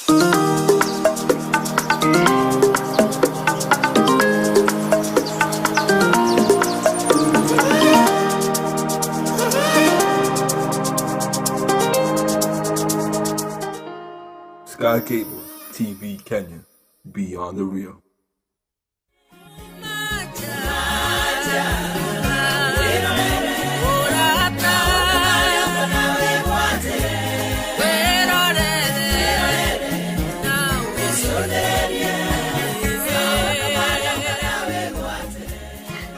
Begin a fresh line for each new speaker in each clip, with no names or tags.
Sky Cable TV Kenya, beyond the real.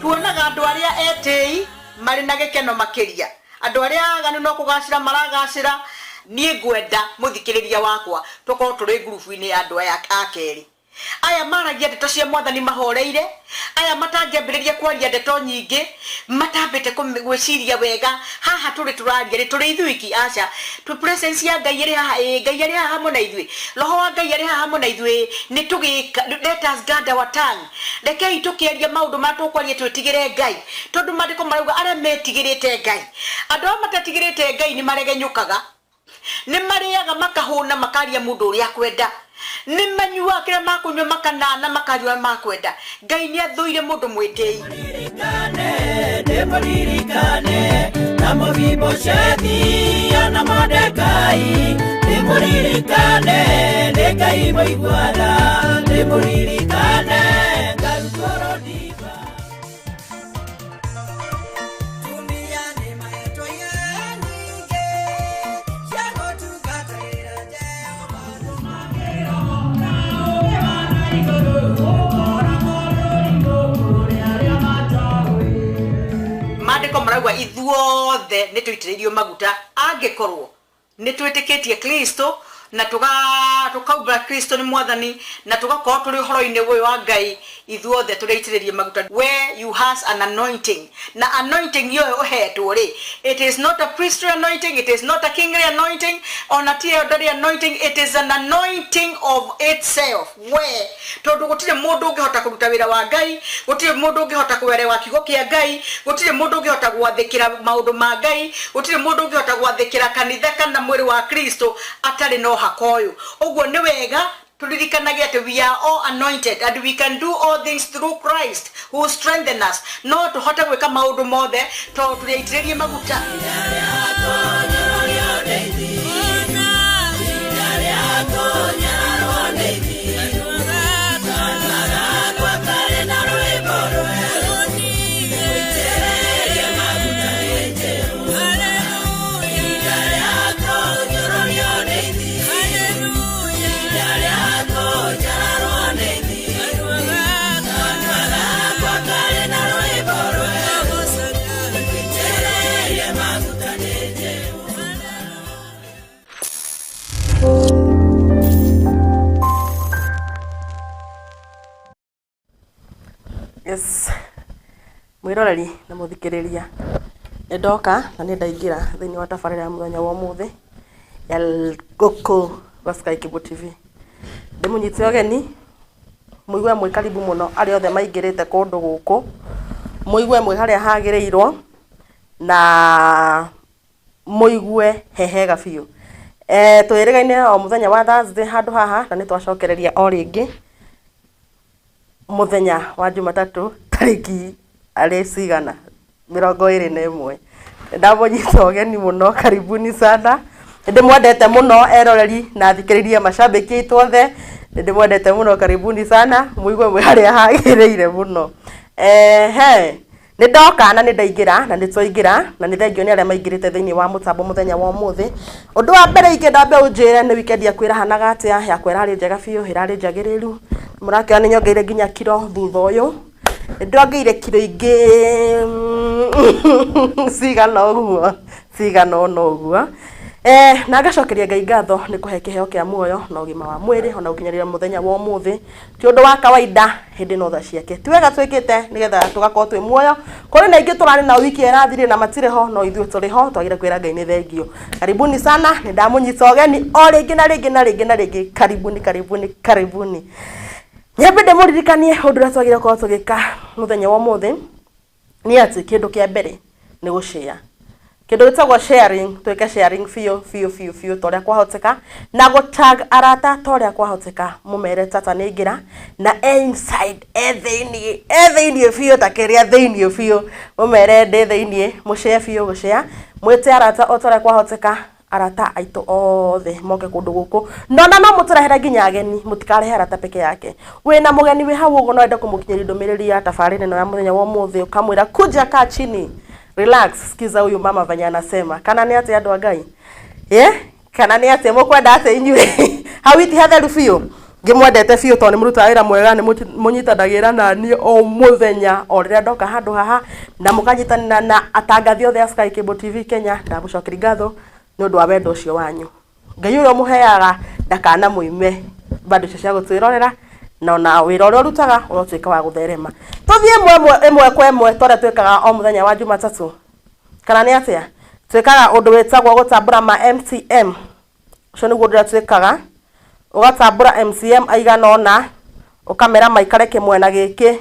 Tuonaga andũ arĩa etĩi marĩ na gĩkeno makĩria, andũ arĩa aganu no kũgacĩra maragacĩra. Niĩ ngwenda mũthikĩrĩria wakwa tũkorwo tũrĩ ngurubu-inĩ ya andũ aya a kerĩ, aya maragia ndeto cia Mwathani mahoreire, aya matangĩambĩrĩria kwaria ndeto nyingĩ matambĩte gwĩciria wega. Haha tũrĩ tũraria rĩ, tũrĩ ithuiki? Aca. Tũ presence ya Ngai ĩrĩ haha? Ĩĩ. Ngai arĩ haha hamwe na ithuĩ, Roho wa Ngai arĩ haha hamwe na ithuĩ. Nĩ tũgĩka, let us guard our tongue. Rekei tũkĩaria maũndũ marĩa tũkwaria twĩtigĩre Ngai, tondũ maandĩko marauga arĩa metigĩrĩte Ngai. Andũ arĩa matetigĩrĩte Ngai nĩ maregenyũkaga, nĩ marĩaga makahũna, makaria mũndũ ũrĩa akwenda, nĩ manyuaga kĩrĩa makũnyua, makanana, makaria ũrĩa makwenda. Ngai nĩ athũire mũndũ mwĩtĩi.
Ndĩmũririkane na Mefiboshethi na Mordekai, ndĩmũririkane nĩ Ngai mũiguana, ndĩmũririkane ngarutwo rũndimba.
Tumia nĩ mahetwo iheo nyingĩ cia gũtungatĩra Jehova.
Maandĩko marauga ithuothe nĩ tũitĩrĩirio maguta angĩkorwo nĩ twĩtĩkĩtie Kristo na tũkaumbũra Kristo nĩ Mwathani na tũgakorwo tũrĩ ũhoro-inĩ ũyũ wa Ngai. Ithuothe tũrĩ aitĩrĩrie maguta. Where you has an anointing, na anointing ĩyo ũhetwo rĩ, it is not a priestly anointing, it is not a kingly anointing, ona ti elderly anointing, it is an anointing of itself. We tondũ gũtirĩ mũndũ ũngĩhota kũruta wĩra wa Ngai, gũtirĩ mũndũ ũngĩhota kũerewa kiugo kĩa Ngai, gũtirĩ mũndũ ũngĩhota gwathĩkĩra maũndũ ma Ngai, gũtirĩ mũndũ ũngĩhota gwathĩkĩra kanitha kana mwĩrĩ wa Kristo atarĩ na ũhaka ũyũ. Ũguo nĩ wega tũririkanage atĩ we are all anointed and we can do all things through Christ who strengthen us. No tũhote gwĩka maũndũ mothe tondũ tũrĩ aitĩrĩrie maguta.
Yes, mwĩroreri na mũthikĩrĩria, nĩ ndoka na nĩ ndaingĩra thĩinĩ wa tabarĩra ya mũthenya wa ũmũthĩ ya gũkũ gwa Sky Cable TV. Ndĩmũnyite ũgeni, mũigue mwĩ karibu mũno arĩa othe maingĩrĩte kũndũ gũkũ, mũigue mwĩ harĩa hagĩrĩirwo na mũigue he hega biũ. Twĩrĩgaine o mũthenya wa Thursday handũ haha na nĩ twacokereria o rĩngĩ mũthenya wa Jumatatũ tarĩki arĩ cigana 21. Ndamũnyita ũgeni mũno, karibuni sana. Nĩndĩmwendete mũno eroreri na athikĩrĩria macambĩki aitũ othe, nĩndĩmwendete mũno, karibuni sana, mũigue mwĩ harĩa hagĩrĩire mũno. Ehe, nĩ ndoka na nĩ ndaingĩra na nĩ twaingĩra na nĩ thengio nĩ arĩa maingĩrĩte thĩinĩ wa mũtambo mũthenya wa ũmũthĩ. Ũndũ wa mbere ingĩenda mbe ũnjĩre nĩ weekend yaku ĩrahanaga atĩa, yakwa ĩrarĩ njega biũ, ĩrarĩ njagĩrĩru. Mũrakĩona nĩ nyongereire nginya kiro thutha ũyũ, nĩ ndongeire kiro ingĩ cigana ũguo, cigana ũna ũguo. Na ngacokeria Ngai ngatho nĩ kũhe kĩheo kĩa muoyo na ũgima wa mwĩrĩ ona gũkinyĩria mũthenya wa ũmũthĩ. Ti ũndũ wa kawaida hĩndĩ no tha ciake. Ti wega twĩkĩte nĩgetha tũgakorwo twĩ muoyo. Kũrĩ na aingĩ tũrarĩ nao wiki ĩyo ĩrathirire na matirĩ ho, no ithuĩ tũrĩ ho, twagĩrĩire kwĩra Ngai nĩ thengio. Karibuni sana, nĩ ndamũnyita ũgeni o rĩngĩ na rĩngĩ na rĩngĩ na rĩngĩ. Karibuni, karibuni, karibuni. Nyambe ndĩmũririkanie ũndũ ũrĩa twagĩrĩire gũkorwo tũgĩka mũthenya wa ũmũthĩ, nĩ atĩ kĩndũ kĩa mbere nĩ gũshare. Kĩndũ gĩtagwo sharing, twĩke sharing biũ biũ biũ biũ ta ũrĩa kwahoteka, na gũtag arata ta ũrĩa kwahoteka, mũmere tata nĩ aingĩra na e inside, e thĩiniĩ, e thĩiniĩ biũ ta kĩrĩa thĩiniĩ biũ, mũmere ndĩ thĩiniĩ, mũshare biũ gũshare, mwĩte arata o ta ũrĩa kwahoteka, arata aitũ othe moke kũndũ gũkũ. No na no mũtũrehere nginya ageni, mũtikarehe arata peke yake. Wĩna mũgeni wĩ hau ũguo no wende kũmũkinyĩria ndũmĩrĩri ya tabarĩra ĩno ya mũthenya wa ũmũthĩ, ũkamwĩra kuja kaa chini, relax, sikiza huyu mama venye anasema. Kana nĩ atĩa andũ a Ngai? Yeah? Kana nĩ atĩa mũkwenda atĩa inyuĩ? Hau iti hatheru biũ. Ngĩmwendete biũ tondũ nĩ mũrutaga wĩra mwega, nĩ mũnyitanagĩra na niĩ o mũthenya o rĩrĩa ndoka handũ haha, na mũkanyitanĩra na atangathi othe a Sky Cable TV Kenya. Ndamũcokeria ngatho nĩ ũndũ wa wendo ũcio wanyu. Ngai ũrĩa ũmũheaga ndakanamũime bado icio cia gũtwĩrorera, na ona wĩra ũrĩa ũrutaga ũrotuĩka wa gũtherema. Tũthiĩ ĩmwe ĩmwe kwa ĩmwe ta ũrĩa twĩkaga o mũthenya wa Jumatatũ. Kana nĩ atĩa? Twĩkaga ũndũ wĩtagwo gũtambũra ma MCM. Ũcio nĩguo ũndũ ũrĩa twĩkaga. Ũgatambũra MCM aigana ũna, ũkamera maikare kĩmwena gĩkĩ.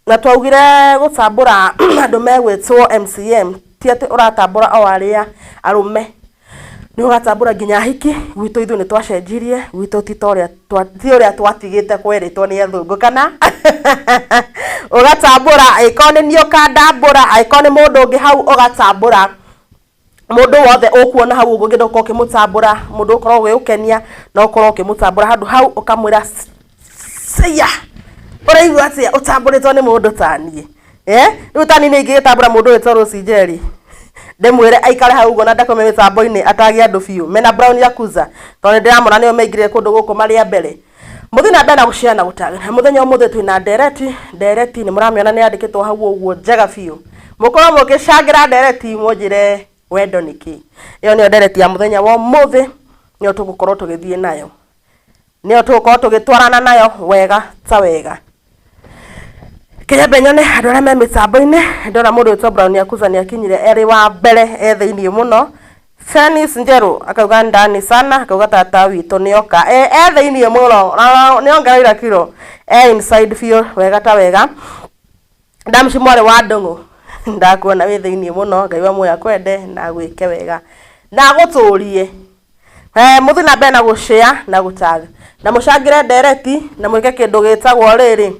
Na twaugire gũtambũra andũ megwĩtwo MCM, ti atĩ ũratambũra o arĩa arũme, nĩ ũgatambũra nginya ahiki. Gwitũ ithuĩ nĩ twacenjirie, gwitũ ti ta ũrĩa ti ũrĩa twatigĩte kwerĩtwo nĩ athũngũ, kana ũgatambũra angĩkorwo nĩ niĩ ũkandambũra, angĩkorwo nĩ mũndũ ũngĩ hau ũgatambũra mũndũ wothe ũkuona hau ũguo ũngĩenda gũkorwo ũkĩmũtambũra, mũndũ ũkorwo ũgĩgũkenia no ũkorwo ũkĩmũtambũra handũ hau ũkamwĩra cia ũraigua atĩa ũtambũrĩtwo nĩ mũndũ ta niĩ. Rĩu ta niĩ nĩ ingĩgĩtambũra mũndũ wĩtwo Rose Njeri, ndĩmwĩre aikare hau ũguo na ndakome mĩtambo-inĩ atage andũ biũ mena Brown Yakuza, tondũ nĩ ndĩramona nĩo maingĩrire kũndũ gũkũ marĩ a mbere. Mũthiĩ na mbere na gũshare na gũtag. Mũthenya ũmũthĩ twĩna ndereti, ndereti nĩ mũramĩona nĩ yandĩkĩtwo hau ũguo njega biũ. Mũkorwo mũgĩcangĩra ndereti mũnjĩre wendo nĩ kĩ. Ĩyo nĩyo ndereti ya mũthenya wa ũmũthĩ, nĩyo tũgũkorwo tũgĩthiĩ nayo, nĩyo tũgũkorwo tũgĩtwarana nayo wega ta wega. Kĩnyambe nyone andũ arĩa me mĩtambo-inĩ. Ndona mũndũ wĩtwo Brown Yakuza nĩ akinyire erĩ wa mbere, e thĩiniĩ mũno. Fenis Njeru akauga ndani sana, akauga tata witũ nĩoka, e thĩiniĩ mũno, nĩongereire kiro, e inside biũ wega ta wega. Ndamci mwarĩ wa Ndũng'ũ, ndakuona wĩ thĩiniĩ mũno, Ngai wa muoyo akwende na agwĩke wega na agũtũrie. Mũthiĩ na mbere na gũshare na gũtag na mũcangĩre ndereti na mwĩke kĩndũ gĩtagwo rĩrĩ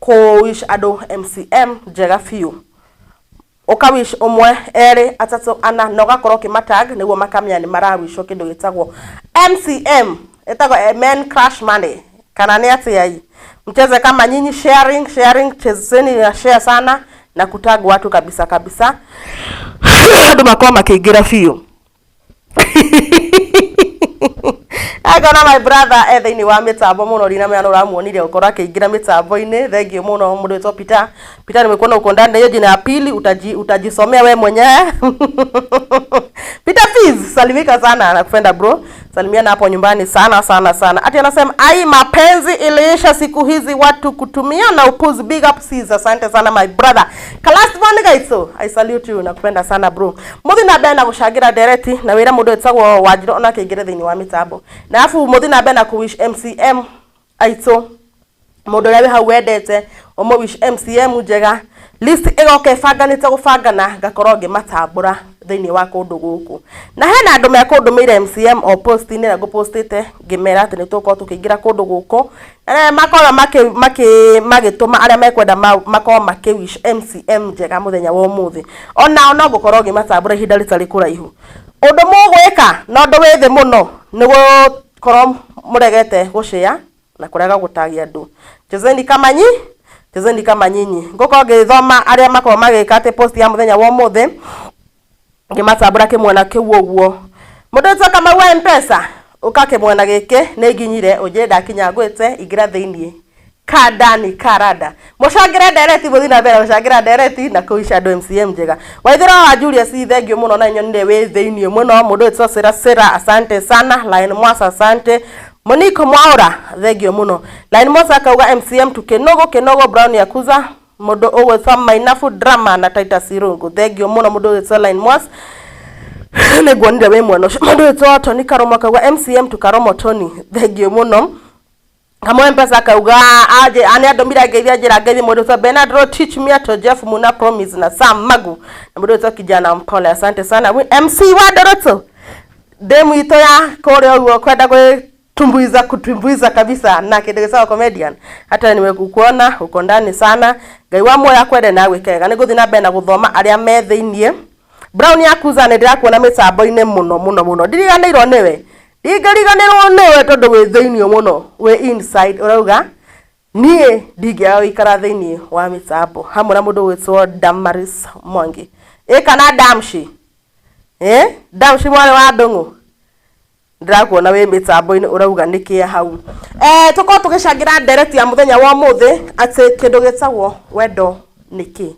kũ wish andũ MCM njega biũ. Ũka wish ũmwe, erĩ, atatũ, ana, na ũgakorwo ũkĩmatag nĩguo makamenya nĩ marawishwo kĩndũ gĩtagwo MCM, ĩtagwo Men Crush Money. Kana nĩ atĩa hii? Mcheze kama nyinyi, sharing sharing, chezeni na share sana na kutag watu kabisa kabisa, andũ makorwo makĩingĩra biũ. Akona my brother e thĩinĩ wa mĩtambo mũno, ndinamenya nĩ ũramuonire ũkorwo akĩingĩra mĩtambo-inĩ. Thank you mũno mũndũ wĩtwo Peter. Peter, nimekuona uko ndani na hiyo jina ya pili utajisomea we mwenyewe. Peter, please salimika sana, nakupenda bro, salimiana hapo nyumbani sana sana sana. Ati anasema ai, mapenzi iliisha siku hizi, watu kutumia na upuzi. Big up sis, asante sana my brother. Last one guys, so I salute you, nakupenda sana bro. Muthi na mbere na gucangira ndereti na wira mundu wĩtagwo Wanjirũ onake aingĩre thĩinĩ wa mĩtambo, na arabu muthi na mbere na ku wish MCM aitũ, mũndũ ũrĩa wĩ hau wendete ũmũ wish MCM njega. List ĩgoka ĩbanganĩte gũbangana, ngakorwo ngĩmatambũra thĩinĩ wa kũndũ gũkũ, na hena andũ mekũndũmĩire MCM o post-inĩ ĩrĩa ngũpostĩte ngĩmera atĩ nĩ tũgũkorwo tũkĩingĩra kũndũ gũkũ, na arĩa makorwo magĩtũma arĩa mekwenda makorwo makĩ wish MCM njega mũthenya wa ũmũthĩ, onao no ngũkorwo ngĩmatambũra ihinda rĩtarĩ kũraihu. Ũndũ mũgwĩka na ũndũ wĩ thĩ mũno nĩ gũkorwo mũregete gũshare na kũrega gũtagia andũ. Chezeni kama nyi, chezeni kama nyinyi. Ngũkorwo ngĩthoma arĩa makorwo magĩka atĩ post ya mũthenya wa ũmũthĩ ngĩmatambũra kĩmwena kĩu ũguo. Mũndũ wĩtwo Kamau wa M-Pesa, ũka kĩmwena gĩkĩ nĩ nginyire, ũnjĩre ndakinya ngwĩte, ingĩra thĩiniĩ kandani karada, mũcangĩre ndereti, mũthiĩ na mbere gũcangĩra ndereti na kũica andũ MCM njega. Waithĩra wa Julius, thank you mũno, na nyonire wĩ thĩiniĩ mũno. Mũndũ wĩtwo Sera Sera, asante sana. Lion Mwasa, asante. Moniko Mwaura, thank you mũno. Lion Mwasa akauga MCM tukinogo kinogo. Brown Yakuza, mũndũ ũgwĩtwo Mainafu Drama na Titus Irungu, thank you mũno. Mũndũ ũgwĩtwo Lion Mwasa, nĩnguonire wĩ mwena ũcio. Mũndũ wĩtwo Tony Karomo akauga MCM tukaromo. Tony, thank you mũno. Kamwe Mpesa akauga aje ane andũmire ngeithia njĩra ngeithi mũndũ ta Bernard Rotich Miato Jeff Muna Promise na Sam Magu na mũndũ wĩtwo kijana mpole. Asante sana MC wa Doroto demu itũ ya kũrĩa ũguo kwenda gwĩtumbuiza kutumbuiza kabisa na kĩndũ gĩtagwo comedian. Hata nimekukuona uko ndani sana. Ngai wa muoyo akwende na agwĩke wega. Nĩngũthiĩ na mbere na gũthoma arĩa me thĩiniĩ. Brown Yakuza nĩ ndĩrakuona mĩtambo-inĩ mũno mũno mũno, ndiriganĩirwo nĩwe, ndingĩriganĩrwo nĩwe tondũ wĩ thĩiniĩ mũno, wĩ inside. Ũrauga niĩ ndingĩaga gũikara thĩiniĩ wa mĩtambo hamwe na mũndũ ũgwĩtwo Damaris Mwangi ĩ kana Damshi, Damshi mwarĩ wa Ndũng'ũ, ndĩrakuona wĩ mĩtambo-inĩ ũrauga nĩkĩa hau. Tũkorwo tũgĩcangĩra ndereti ya mũthenya wa ũmũthĩ atĩ kĩndũ gĩtagwo wendo nĩ kĩ,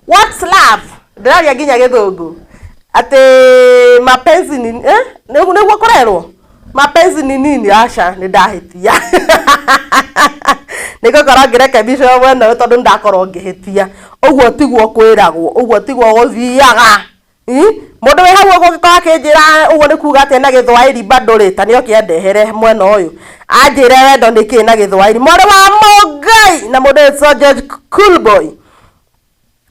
what's love. Ndĩraria nginya gĩthũngũ atĩ mapenzi ni nĩguo kũrerwo mapenzi ni nini. Aca nĩ ndahĩtia, nĩngũkorwo ngĩrekebisha mwena ũyũ tondũ nĩndakorwo ngĩhĩtia. Ũguo tiguo kwĩragwo, ũguo tiguo gũthiaga. Mũndũ wĩ hau ũguo ũngĩkorwo akĩnjĩra ũguo nĩ kuga atĩa na gĩthwaĩri bado rĩ, ta nĩoke andehere mwena ũyũ anjĩre wendo nĩ kĩ na gĩthwaĩri. Mwarĩ wa Mũngai na mũndũ wĩtwo George Coolboy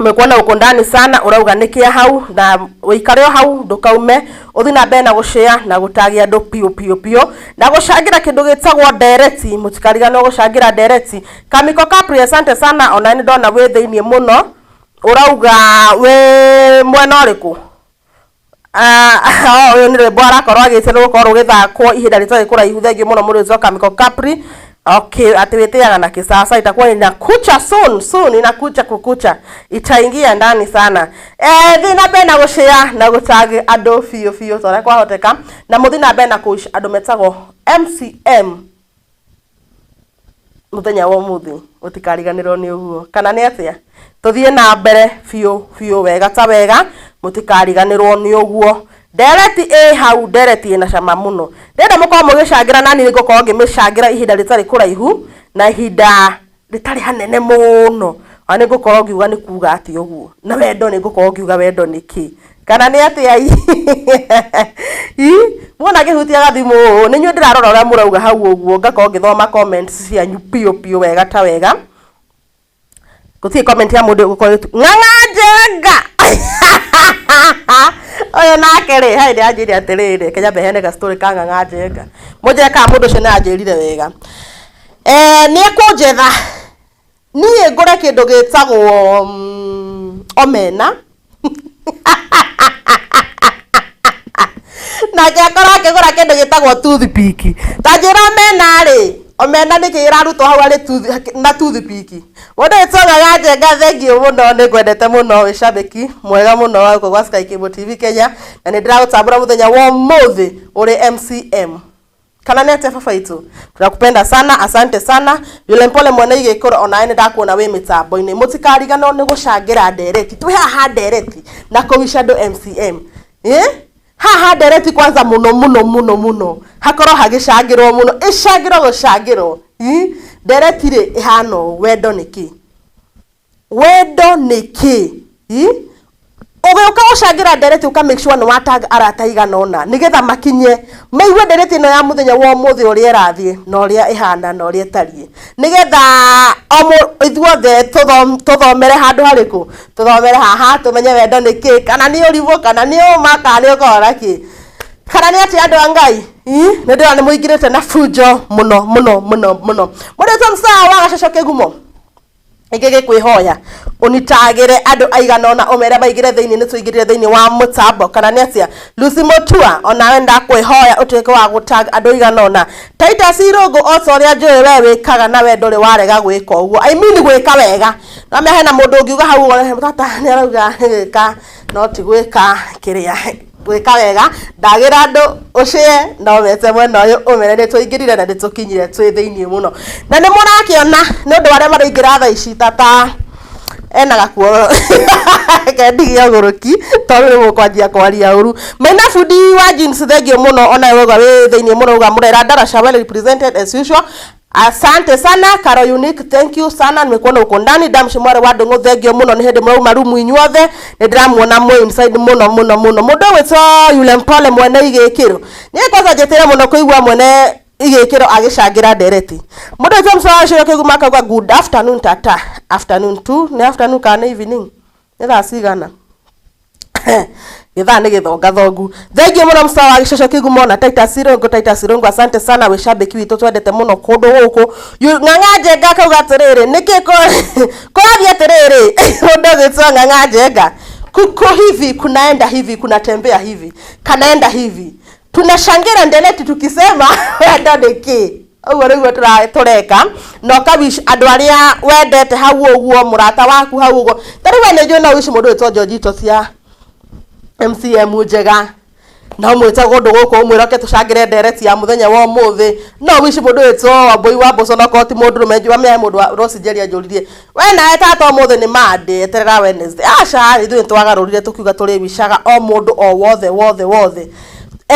umekuona uko ndani sana, urauga nĩkĩa hau na ũikare o hau ndũkaume, ũthiĩ na mbere na gũshare na gũtagia andũ piũ piũ piũ na gũcangĩra kĩndũ gĩtagwo ndereti. Mũtikariganĩrwo gũcangĩra ndereti. Kamiko Capri, asante sana, ona nĩ ndona wĩ thĩiniĩ mũno. Ũrauga wĩ mwena ũrĩkũ? Ũyũ nĩ rwĩmbo arakorwo agĩte nĩ gũkorwo rũgĩthakwo ihinda rĩtarĩ kũraihu. Thengiũ mũno mũndũ wĩtwo Kamiko Capri. Okay, ati wĩtĩaga na kisasa itakuwa inakucha soon soon, inakucha kukucha, itaingia ndani sana. Thiĩ na mbere na gũshare na gũtag andũ biũ biũ ta ũrĩa kwahoteka, na mũthiĩ na mbere na kũwish andũ metagwo MCM mũthenya wa ũmũthĩ, mũtikariganĩrwo nĩ ũguo kana nĩ atĩa. Tũthiĩ na mbere biũ biũ wega ta wega, mũtikariganĩrwo nĩ ũguo. Ndereti ĩ hau, ndereti ĩna cama mũno. Ndĩrenda mũkorwo mũgĩcangĩra nani nĩngũkorwo ngĩmĩcangĩra ihinda rĩtarĩ kũraihu na ihinda rĩtarĩ hanene mũno. Ona nĩngũkorwo ngiuga nĩ kuga atĩa ũguo na wendo, nĩngũkorwo ngiuga wendo nĩ kĩ kana nĩ atĩa. I muona ngĩhutia gathimũ ũũ nĩ inyuĩ ndĩrarora ũrĩa mũrauga hau ũguo, ngakorwo ngĩthoma comments cianyu piũ piũ wega ta wega. Gũtirĩ comment ya mũndũ ĩgũkorwo ng'ang'a njenga ũyũ nake rĩ hai nĩ anjĩrire atĩrĩrĩ, Kenya mbeheane ga story ka ng'ang'a njenga, mũnjĩre kana mũndũ ũcio nĩ anjĩrire wega. Nĩ ekũnjetha niĩ ngũre kĩndũ gĩtagwo omena nake akorwo akĩgũra kĩndũ gĩtagwo toothpick. Ta njĩra omena rĩ, omena nĩkĩ ĩrarutwo hau arĩ na toothpick? Mũndũ wĩtwo Ng'ang'a Njenga, thengiũ mũno, nĩ ngwendete mũno, wĩ shabiki mwega mũno wa gũkũ gwa Sky Cable TV Kenya, na nĩ ndĩragũtambũra mũthenya wa ũmũthĩ ũrĩ MCM kana nĩ atĩa baba itũ. Tunakupenda sana, asante sana. Yule mpole mwene igĩkũrũ onawe nĩ ndakuona wĩ mĩtambo-inĩ. Mũtikariganĩrwo nĩ gũcangĩra ndereti, twĩ haha ndereti na kũwish andũ MCM haha ndereti kwanza mũno mũno mũno mũno, hakorwo hagĩcangĩrwo mũno, ĩcangĩrwo gũcangĩrwo. Ndereti rĩ ĩhana ũũ, wendo nĩ kĩ? Wendo nĩ kĩ? Ũgĩũka gũcangĩra ndereti ũka make sure nĩ watag arata igana ũna nĩgetha makinye maigue ndereti ĩno ya mũthenya wa ũmũthĩ ũrĩa ĩrathiĩ na ũrĩa ĩhana na ũrĩa ĩtariĩ, nĩgetha ithuothe tũthomere handũ harĩkũ, tũthomere haha tũmenye wendo nĩ kĩ, kana nĩ ũrimũ, kana nĩ ũma, kana nĩ ũkorwo kĩ, kana nĩ atĩa andũ a Ngai. Nĩ ndĩrona nĩ mũingĩrĩte na bunjo mũno mũno mũno mũno. Mũndũ wĩtwo Msaa wa Gacoco Kĩgumo, ingĩ gĩkwĩhoya ũnitagĩre andũ aigana ũna ũmere maingĩre thĩinĩ, nĩ tũingĩrire thĩinĩ wa mũtambo kana nĩ atĩa. Lucy Mutua, onawe ndakwĩhoya ũtuĩke wa gũtag andũ aigana ũna. Titus Irũngũ, o ta ũrĩa njũĩ we wĩkaga na we ndũrĩ warega gwĩka ũguo, I mean gwĩka wega. No hena mũndũ ũngiuga hau tata nĩ arauga gwĩka no ti gwĩka kĩrĩa gwĩka wega. Ndagĩra andũ ũcĩe no mete mwena ũyũ ũmere nĩ tũingĩrire na nĩ tũkinyire twĩ thĩiniĩ mũno, na nĩ mũrakĩona nĩ ũndũ wa arĩa maraingĩra thaa ici tata ena gakuo kendigia ũgũrũki tondũ nĩ mũkwanjia kwaria ũru. Maina bundi wa jeans, thengiũ mũno, ona we wĩ thĩiniĩ mũno, uga mũrera ndaraca well represented as usual. Asante sana Caro Unique, thank you sana, nimekuona uko ndani. Damshi mware wa Ndũng'ũ, thengiũ mũno, nĩ hĩndĩ mũrauma rumu inyuothe, nĩ ndĩramuona mwĩ inside mũno mũno mũno. Mũndũ ũgwĩtwo yule mpole mwene igĩkĩro, niĩ kwanza njĩtĩre mũno kũigua mwene Igĩkĩro agĩcangĩra ndereti. Mũndũ wĩtwo Musa wa Gĩcũrĩ Kĩgumo akauga good afternoon tata. Afternoon tu, nĩ afternoon kana nĩ evening? Nĩ thaa cigana? Gĩthaa nĩ gĩthongathongu. Thengiũ mũno Musa wa Gĩcũcũ Kĩgumo na Titus Irũngũ. Titus Irũngũ, asante sana, wĩ shabiki witũ twendete mũno kũndũ gũkũ. Ng'ang'a Njenga akauga atĩrĩrĩ, nĩkĩ kũrathiĩ atĩrĩrĩ, mũndũ ũgwĩtwo Ng'ang'a Njenga, kuko hivi kunaenda hivi kunatembea hivi kanaenda hivi tunashangira ndereti tukisema wendo nĩ kĩ. Ũguo nĩguo tũreka na ũkawish andũ arĩa wendete hau ũguo, mũrata waku hau ũguo. Ta rĩu we nĩ njũĩ no wish mũndũ wĩtwo Georgito cia MCM njega, no mwĩte kũndũ gũkũ ũmwĩre oke tũcangĩre ndereti ya mũthenya wa ũmũthĩ. No wish mũndũ wĩtwo Wambũi wa Mboco, no korwo ti mũndũrũme njũa mĩae mũndũ wa Rose Njeri anjũririe we nawe tata ũmũthĩ nĩ Monday, eterera Wednesday. Aca, ithuĩ nĩtwagarũrire tũkiuga tũrĩwicaga o mũndũ o wothe wothe wothe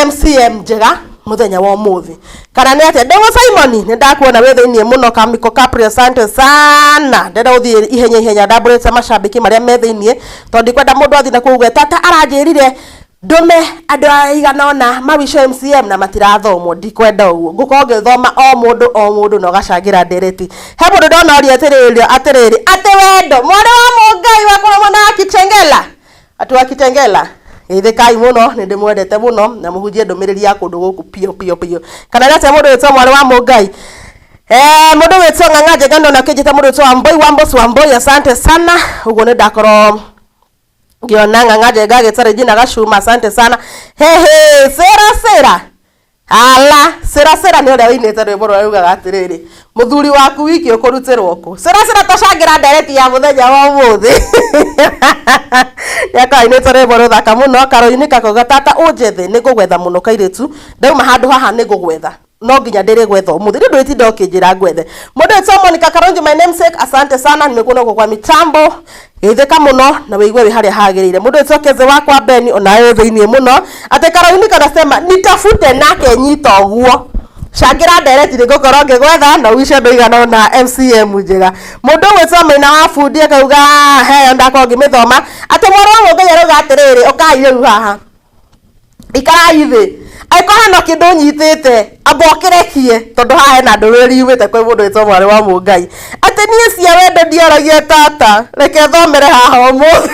MCM njega mũthenya wa ũmũthĩ. Kana nĩ atĩa? Ndũng'ũ Simon, nĩ ndakuona wĩ thĩiniĩ mũno. Kamiko Capri, asante sana. Ndĩrenda gũthiĩ ihenya ihenya ndambũrĩte macambĩki marĩa me thĩiniĩ, tondũ ndikwenda mũndũ athiĩ na kũu tata aranjĩrire ndũme andũ aigana ũna mawico MCM na matirathomwo. Ndikwenda ũguo, ngũkorwo ngĩthoma o mũndũ o mũndũ na ũgacangĩra ndereti. He mũndũ ndona oria atĩrĩrĩ, atĩrĩrĩ, atĩ wendo mwarĩ wa Mũngai wa kũrĩa mwena wa Kitengela, atĩ wa Kitengela, geithĩkai mũno, nĩ ndĩmwendete mũno na mũhunjie ndũmĩrĩri ya kũndũ gũkũ piũ piũ piũ. Kana nĩ atĩa mũndũ wĩtwo mwarĩ wa Mũngai? Mũndũ wĩtwo Ng'ang'a Njenga ndona akĩnjĩta mũndũ wĩtwo Wamboi Wambos Wamboi, asante sana. Ũguo nĩ ndakorwo ngiona Ng'ang'a Njenga agĩta Regina Gacuma, asante sana. Hehe, sera sera ala sera sera nĩ ũrĩa wĩinĩte rwĩmbo rũrĩa rugaga atĩrĩrĩ, mũthuri waku wiki ũkũrutĩrwo kũ. Sera sera, tũcangĩra ndereti ya mũthenya wa ũmũthĩ. Nĩakorwo ainĩte rwĩmbo rũthaka mũno. Karoini kakauga tata ũnjethe, nĩ ngũgwetha mũno kairĩtu, ndauma handũ haha nĩ ngũgwetha, no nginya ndĩrĩgwetha ũmũthĩ, nĩ ndwĩtinda ũkĩnjĩra ngwethe. Mũndũ wĩtwo Monica Karonji, my namesake, asante sana, nimekuona huko kwa mitambo, geithĩka mũno na wĩigue wĩ harĩa hagĩrĩire. Mũndũ wĩtwo Keze wakwa Beni, onawe wĩ thĩiniĩ mũno. Atĩ Karoini kanasema nitafute nake nyita ũguo, cangĩra ndereti, nĩ ngũkorwo ngĩgwetha na uice andũ igana ũna MCM njega. Mũndũ ũgwĩtwo Maina wa Bundi akauga heyo, ndakorwo ngĩmĩthoma. Atĩ mwarĩ wa Mũngai arauga atĩrĩrĩ, ũkai rĩu haha, ikarai thĩ, angĩkorwo hena kĩndũ ũnyitĩte amba ũkĩrekie, tondũ haha hena ndũmĩrĩri yumĩte kwĩ mũndũ wĩtwo mwarĩ wa Mũngai, atĩ niĩ cia wendo ndiaragia tata, reke thomere haha ũmũthĩ.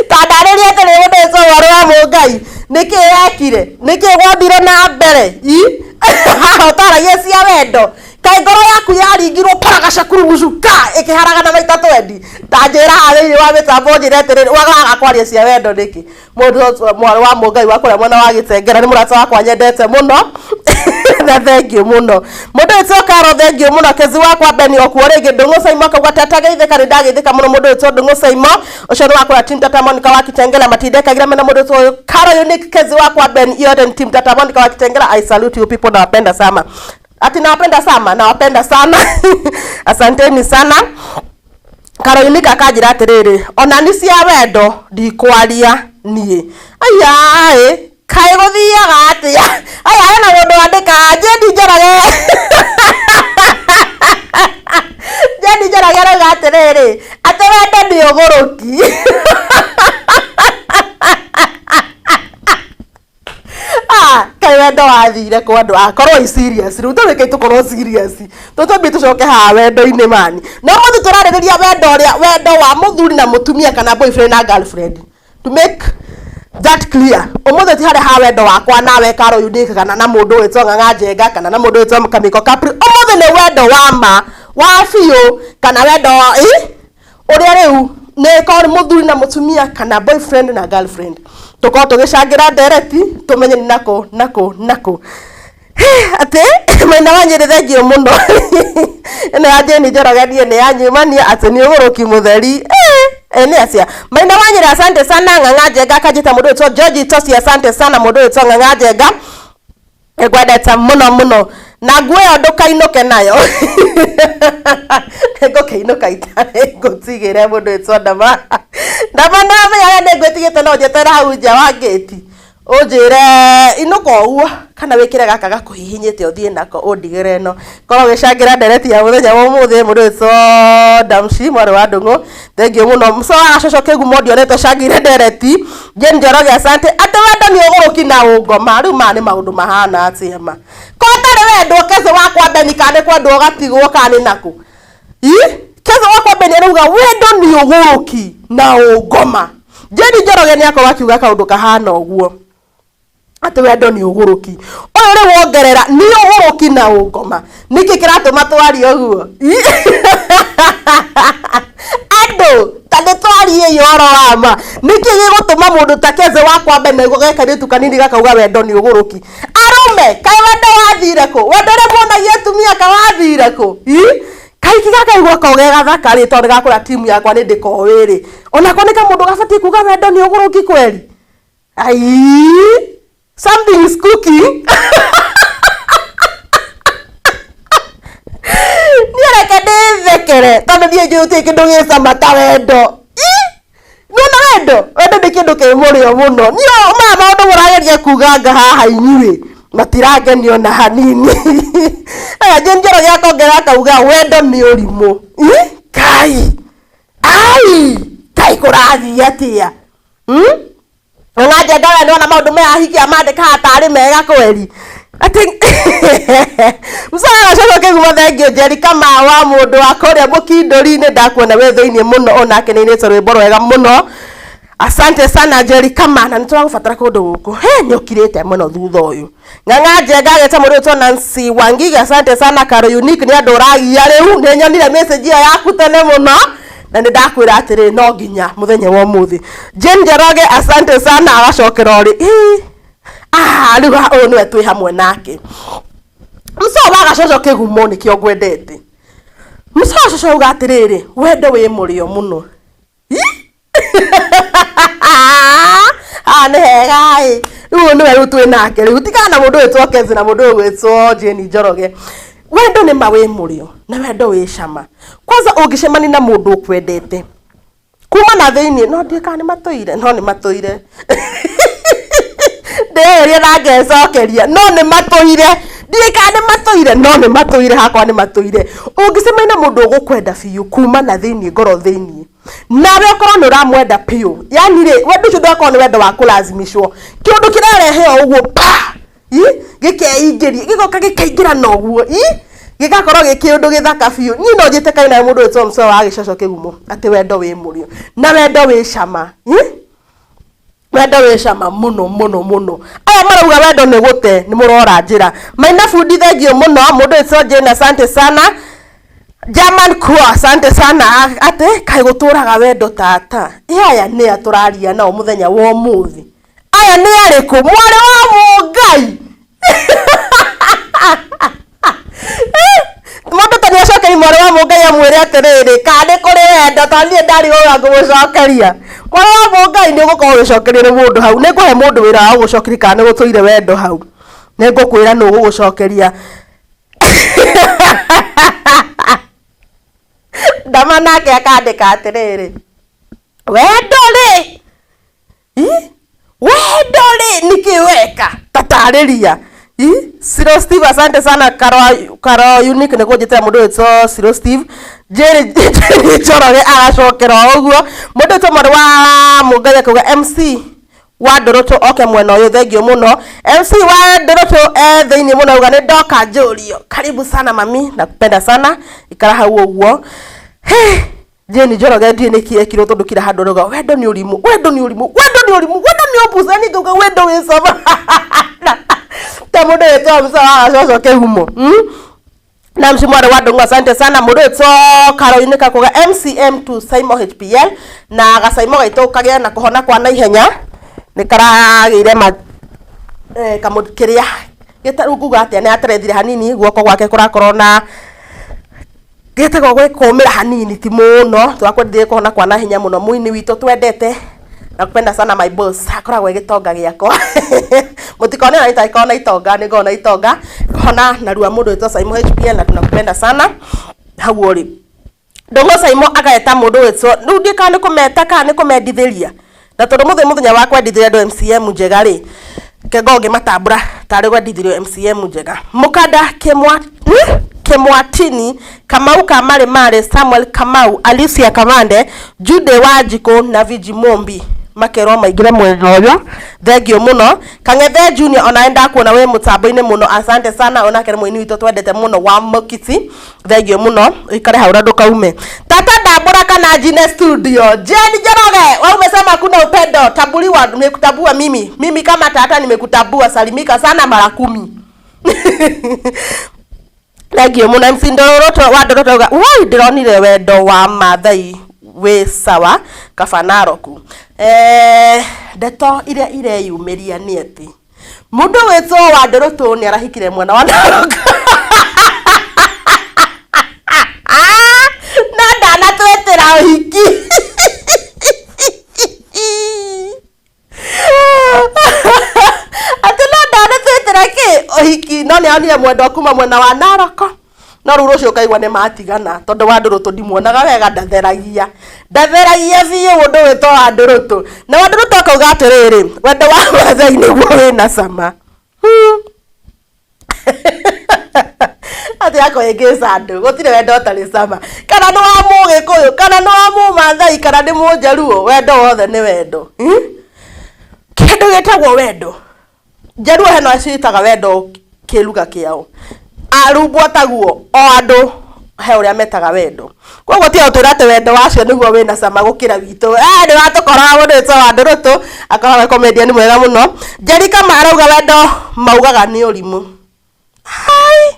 Ta ndarĩria atĩrĩ, mũndũ wĩtwo mwarĩ wa Mũngai, nĩkĩ wekire, nĩkĩ gwathire na mbere i haha ũtaragia cia wendo? Kaĩ ngoro yaku yaringirwo paragacakuru ka ĩkĩharagana maita twendi? Ta njĩra haha thĩinĩ wa mĩtambo, njĩre atĩrĩrĩ, wagaga kwaria cia wendo nĩkĩ? Mũndũ mwarĩ wa Mũngai wa kũrĩa mwena wa Gĩtengera nĩ mũrata wakwa nyendete mũno na thengiũ mũno. Mũndũ wĩtwo Karo, thengiũ mũno. Kezi wakwa Beni okuo rĩngĩ. Ndũng'ũ Saimo akauga tata geithĩka, nĩ ndageithĩka mũno. Mũndũ wĩtwo Ndũng'ũ Saimo ũcio nĩ wakũrĩa team Tata Monica wa Kitengela, matindekagira mena. Mũndũ wĩtwo Karo Unique, Kezi wakwa Ben, yote ni team Tata Monica wa Kitengela. I salute you people, nawapenda sana. Ati nawapenda sana, nawapenda sana, asanteni sana. Karoini akanjĩra atĩrĩrĩ, ona nĩ cia wendo ndikwaria niĩ. Aya ĩ kaĩ gũthiaga atĩa? Aya, hena mũndũ wandĩka Jane Njoroge, Jane Njoroge arauga atĩrĩrĩ, atĩ wendo nĩ ũgũrũki. Ah, kaĩ wendo wathire kwa andũ akorwo i serious rĩu, tũrĩke tũkorwo serious, tũtwambie tũcoke haha wendo-inĩ mani. No mũthĩ tũrarĩrĩria wendo ũrĩa wendo wa mũthuri na mũtumia kana boyfriend na girlfriend. To make that clear, ũmũthĩ ti harĩa ha wendo wakwa nawe Karo Unique, kana na mũndũ wĩtwo Ng'ang'a Njenga, kana na mũndũ wĩtwo Kamiko Capri. Ũmũthĩ nĩ wendo wa ma wa biũ, kana wendo wa ũrĩa rĩu nĩ korwo nĩ mũthuri na mũtumia kana boyfriend na girlfriend. Tũkorwo tũgĩcangĩra ndereti, tũmenye nĩ nakũ nakũ nakũ. Atĩ Maina wa Nyĩrĩ, thengiũ mũno. Ĩno ya Jane Njoroge niĩ nĩ yanyumania, atĩ nĩ ũgũrũki mũtheri. Nĩ acia Maina wa Nyĩrĩ, asante sana. Ng'ang'a Njenga akanjĩta mũndũ wĩtwo George Tosi, asante sana. Mũndũ wĩtwo Ng'ang'a Njenga, ngwendete mũno mũno, na nguo ĩyo ndũkainũke nayo, nĩngũkĩinũka itarĩ ngũtigĩre. Mũndũ wĩtwo Ndama Ndama, namenyaga nĩ ngwĩtigĩte, no njeterere hau nja wa ngĩti ũnjĩre inũka ũguo, kana wĩkĩre gaka gakũhihinyĩte ũthiĩ nako ũndigĩre ĩno. Korwo ũgĩcangĩra ndereti ya mũthenya wa ũmũthĩ. Mũndũ wĩtwo Damshi mwarĩ wa Ndũng'ũ, thengiũ mũno. Mũco wa Gacoco Kĩgumo, ndionete ũcangĩire ndereti. Jane Njoroge, asante. Atĩ wendo nĩ ũgũrũki na ũngoma. Rĩu maya nĩ maũndũ mahana atĩa ma? Ko ũtarĩ wendwo Keze wakwa Beni, kana nĩ kwendwo ũgatigwo kana nĩ nakũ? Ĩ? Keze wakwa Beni arauga wendo nĩ ũgũrũki na ũngoma. Jane Njoroge nĩ akorwo akiuga kaũndũ kahana ũguo atĩ wendo nĩ ũgũrũki. Ũyũ rĩu wongerera nĩ ũgũrũki na ũngoma. Nĩkĩ kĩratũma twarie ũguo? Andũ ta nĩ twarie ũhoro wa ma. Nĩkĩ gĩgũtũma mũndũ ta Keze wakwa Beni gekairĩtu kanini gakauga wendo nĩ ũgũrũki? Arũme, kaĩ wendo wathire kũ? Wendo ũrĩa muonagia atumia ka wathire kũ? Kaiki gakaigua ko ge gathaka rĩ, tondũ gakũra timu yakwa nĩ ndĩkoĩ rĩ, onako nĩ kamũndũ gabatiĩ kuga wendo nĩ ũgũrũki kweri? Ai, something is cooking. Niĩ reke ndĩthekere tondũ niĩ njũĩ gũtirĩ kĩndũ gĩ cama ta wendo. Nĩwona wendo? Wendo nĩ kĩndũ kĩ mũrĩo mũno. Niĩ maya maũndũ mũrageria kuganga haha inyuĩ matirangenia ona hanini. Aya Jane Njoroge akongerera akauga wendo nĩ ũrimũ. Kai! Ai! Kai kũrathiĩ atĩa? Ona njenga we nĩwona maũndũ maya ahiki amandĩkaga tarĩ mega kweri. Atĩ Msara coco kĩgumo thengio Njeri Kamau wa mũndũ wa kũrĩa mũkindũri-inĩ ndakuona wĩ thĩinĩ mũno onake nĩ ainĩte rwĩmbo rwega mũno. Asante sana Njeri Kamau na nĩtũragũbatara kũndũ gũkũ. He nĩ ũkirĩte mũno thutha ũyũ. Ng'ang'a Njenga agĩta mũndũ ũyũ Nancy Wangigi asante sana Karo Unique nĩ andũ ũragia rĩu nĩ nyonire message ĩyo yaku tene mũno na nĩ ndakwĩra atĩrĩ no nginya mũthenya wa ũmũthĩ. Jane Njoroge asante sana agacokera ũrĩ. Ah, rĩu ũyũ nĩwe twĩ hamwe nake. Mũcoro wa gacoco kĩgumo nĩkĩo ngwendete. Mũcoro wa coco auga atĩrĩrĩ, wendo wĩ mũrĩo mũno. Haha nĩ hega ĩ. Rĩu ũyũ nĩwe rĩu twĩ nake rĩu. Tigana na mũndũ ũgwĩtwo Kezi na mũndũ ũgwĩtwo Jane Njoroge. Wendo nĩ ma wĩ mũrĩo na wendo wĩ cama. Kwanza ũngĩcemania na mũndũ ũkwendete kuma na thĩinĩ, no ndiũĩ kana nĩ matũire, no nĩ matũire. Ndĩreria na ngecokeria, no nĩ matũire. Ndiũĩ kana nĩ matũire, no nĩ matũire, hakwa nĩ matũire. Ũngĩcemania na mũndũ ũgũkwenda biũ kuma na thĩinĩ, ngoro thĩinĩ, nawe ũkorwo nĩ ũramwenda biũ, yani rĩ, wendo ũcio ndũgakorwo nĩ wendo wa kũlazimishwo. Kĩũndũ kĩrarehe o ũguo pa! Gĩkeingĩria, gĩgoka gĩkaingĩra na ũguo, gĩgakorwo gĩ kĩũndũ gĩthaka biũ. Niĩ no njĩtĩkanie nawe mũndũ wĩtwo Mũcoro wa gĩcoco kĩgumo atĩ wendo wĩ mũrĩo na wendo wĩ cama. Wendo wĩ cama mũno mũno mũno. Aya marauga wendo nĩ gũte, nĩ mũrora njĩra. Maina bundi thengio mũno, mũndũ wĩtwo Jane asante sana. German Crow asante sana atĩ kaĩ gũtũraga wendo tata. Ĩ aya nĩ a tũraria nao mũthenya wa ũmũthĩ? Aya nĩ arĩkũ? Mwarĩ wa Mũngai. Mũndũ ta nĩacokeria mwarĩ wa Mũngai amwĩre atĩrĩrĩ, kana nĩ kũrĩ wendo, tondũ niĩ ndarigwo ũrĩa ngũmũcokeria. Mwarĩ wa Mũngai nĩ ũgũkorwo ũgĩcokerio nĩ mũndũ hau. Nĩ ngũhe mũndũ wĩra wa gũgũcokeria kana nĩ gũtũire wendo hau. Nĩ ngũkwĩra nũ ũgũgũcokeria. Ndama nake akandĩka atĩrĩrĩ, wendo rĩ, wendo rĩ nĩkĩ weka tatarĩria. Siro Steve asante sana Karo, Karo Unique nĩ kũnjĩtĩra mũndũ wĩtwo Siro Steve. Jerry Njoroge agacokera o ũguo. Mũndũ wĩtwo mwarĩ wa Mũngai akauga MC wa Ndũrũtũ oke mwena ũyũ, thengio mũno. MC wa Ndũrũtũ e thĩinĩ mũno auga nĩ ndoka njũrio. Karibu sana mami, nakupenda sana. Ikara hau ũguo. Jane Njoroge ndiũĩ nĩkĩ ekirwo tondũ kila handũ arauga wendo nĩ ũrimũ, wendo nĩ ũrimũ, wendo nĩ ũrimũ, wendo nĩ ũmbuca, niĩ ngauga wendo wĩ cama. Ta mũndũ wĩtwo Musa wa Gacoco kĩgumo. Na mshimwari wa Ndung'u asante sana mũndũ wĩtwo Caroline Kakuga MCM2 Saimo HPL na gacaimo gaitũ kagĩe na kũhona kwa naihenya nĩ karagĩire ma kamũ kĩrĩa gĩtarũ nguga atĩa nĩ aterethire hanini guoko gwake kũrakorwo na gĩtagwo gwĩkũmĩra hanini ti mũno twakwendire kũhona kwa naihenya mũno mũini witũ twendete nakupenda sana my boss akoragwo e gĩtonga gĩakwa mũtikone na itakorwo na itonga nĩ ngoragwo na itonga kũhona narua mũndũ wĩtwo Saimo HPL na tunakupenda sana hau ũrĩ Ndũng'ũ Saimo ageta mũndũ wĩtwo rĩu ndiũĩ kana nĩ kũmeta kana nĩ kũmendithĩria na tondũ mũthĩ mũthenya wa kwendithĩria andũ MCM njega rĩ reke ngorwo ngĩmatambũra tarĩ kwendithĩrio MCM njega Mũkanda Kĩmwatini Kamau ka Marĩ Marĩ Samuel Kamau Alicia Kamande Jude Wanjikũ na Viji Mumbi. Makerwo maingĩre mwena ũyũ. Thank you mũno. Kang'ethe Junior, onawe ndakuona wĩ mũtambo-inĩ mũno, asante sana. Onake nĩ mũini witũ twendete mũno wa Mokiti. Thank you mũno, ũikare hau na ndũkaume. Tata ndambũra kana njine studio. Jane Njoroge, wewe umesema kuna upendo, tambuliwa. Nimekutambua mimi, mimi kama tata nimekutambua. Salimika sana mara 10. Thank you mũno. MC Ndororoto wa Ndoroto auga woi, ndĩronire wendo wa Maathai wĩ sawa kaba Naroku. Ndeto iria ireyumĩria nĩ atĩ mũndũ wĩtwo wa Ndũrũtũ nĩ arahikire mwana wa Narok no ndanatwĩtĩra ũhiki. Atĩ no ndanatwĩtĩra kĩ ũhiki, no nĩ onire mwendwa kuma mwena wa Naroko, no rĩu rũciũ ũkaigua nĩ matigana tondũ wa Ndũrũtũ ndimuonaga wega, ndatheragia ndatheragia biũ mũndũ wĩtwo wa Ndũrũtũ. Na wa Ndũrũtũ akauga atĩrĩrĩ, wendo wa Maathai nĩguo wĩna cama. Atĩ akoĩngĩca andũ gũtirĩ wendo ũtarĩ cama, kana nĩ wa Mũgĩkũyũ, kana nĩ wa Mũmathai, kana nĩ Mũnjaruo, wendo wothe nĩ wendo. Kĩndũ gĩtagwo wendo, Njaruo hena ciĩtaga wendo kĩruga kĩao, Arumbwa taguo, o andũ he ũrĩa metaga wendo. Koguo tiga gũtwĩra atĩ wendo wacio nĩguo wĩna cama gũkĩra witũ. Nĩ watũkoraga mũndũ wĩtwo wa Ndũrũtũ akoragwo e comedian mwega mũno. Njeri Kama arauga wendo maugaga nĩ ũrimũ. Hi,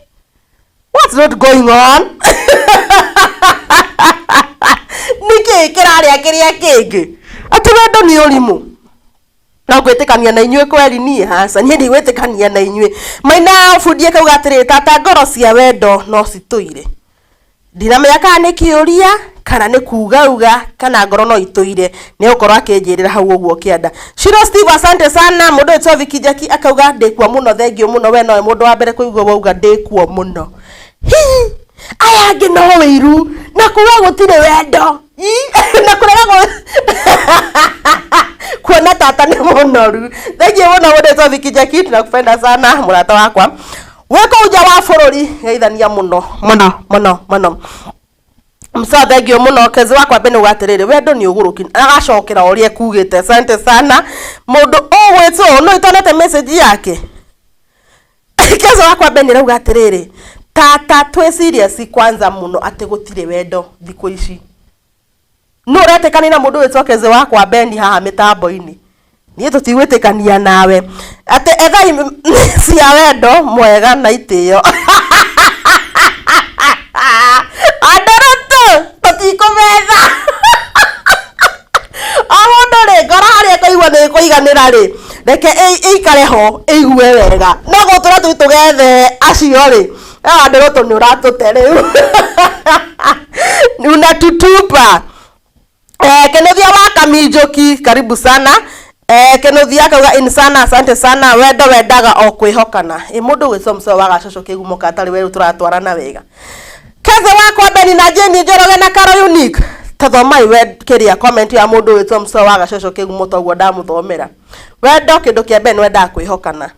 what's not going on? Nĩkĩ kĩrarĩa kĩrĩa kĩngĩ atĩ wendo nĩ ũrimũ? No ngwĩtĩkania na inyuĩ kweri? Niĩ haca, niĩ ndigwĩtĩkania na inyuĩ. Maina bundi akauga atĩrĩ, tata, ngoro cia wendo no citũire. Ndinamenya kana nĩ kĩũria kana nĩ kuga uga kana ngoro no itũire, nĩ gũkorwo akĩnjĩrĩra hau ũguo kĩanda. Shiro Steve, asante sana. Mũndũ wĩtwo Vicky Jackie akauga ndĩkuo mũno. Thank you mũno, we nowe mũndũ wa mbere kũigua wauga ndĩkuo mũno. Hi, aya angĩ no wĩiru na kuga gũtirĩ wendo. Ii, na kũrega kuona tata nĩ mũnoru. Thank you mũno, mũndũ wĩtwo Vicky Jackie, tunakupenda sana mũrata wakwa wĩ kũu nja wa bũrũri. Geithania mũno mũno mũno mũno. Msa, thank you mũno. Kezi wakwa mbere uga atĩrĩrĩ, wendo nĩ ũgũrũki, agacokera ũrĩa ekugĩte. Asante sana. Mũndũ ũgwĩtwo no itonete message yake, Kezi wakwa mbere nĩrauga atĩrĩrĩ, tata, twĩ serious kwanza mũno atĩ gũtirĩ wendo thikũ ici. No ũretĩkania na mũndũ wĩtwo Kezi wakwa Beni haha mĩtambo-inĩ? Niĩ tũtigwĩtĩkania nawe atĩ ethai cia wendo mwega na itĩo. Andũrũtũ tũtikũmetha o mũndũ rĩ, ngoro harĩa ĩkũigua nĩ ĩkũiganĩra rĩ, reke ĩikare ho ĩigue wega, no gũtũra tũi tũgethe acio rĩ, andũrũtũ nĩ ũratũte rĩu, unatutupa. Kenothia wa Kaminjoki, karibu sana. Kenothia akauga in sana, asante sana. Wendo wendaga o kwĩhokana. Ĩ mũndũ gwĩtwo mũcoro wa gacoco kĩgumo katarĩ werũ, tũratwarana wega. Kethe wakwa Beni na Jane Njoroge na Caro Unique, tathomai we kĩrĩa comment ya mũndũ wĩtwo mũcoro wa gacoco kĩgumo toguo ndamũthomera. Wendo kĩndũ kĩa mbere nĩ wendaga kwĩhokana,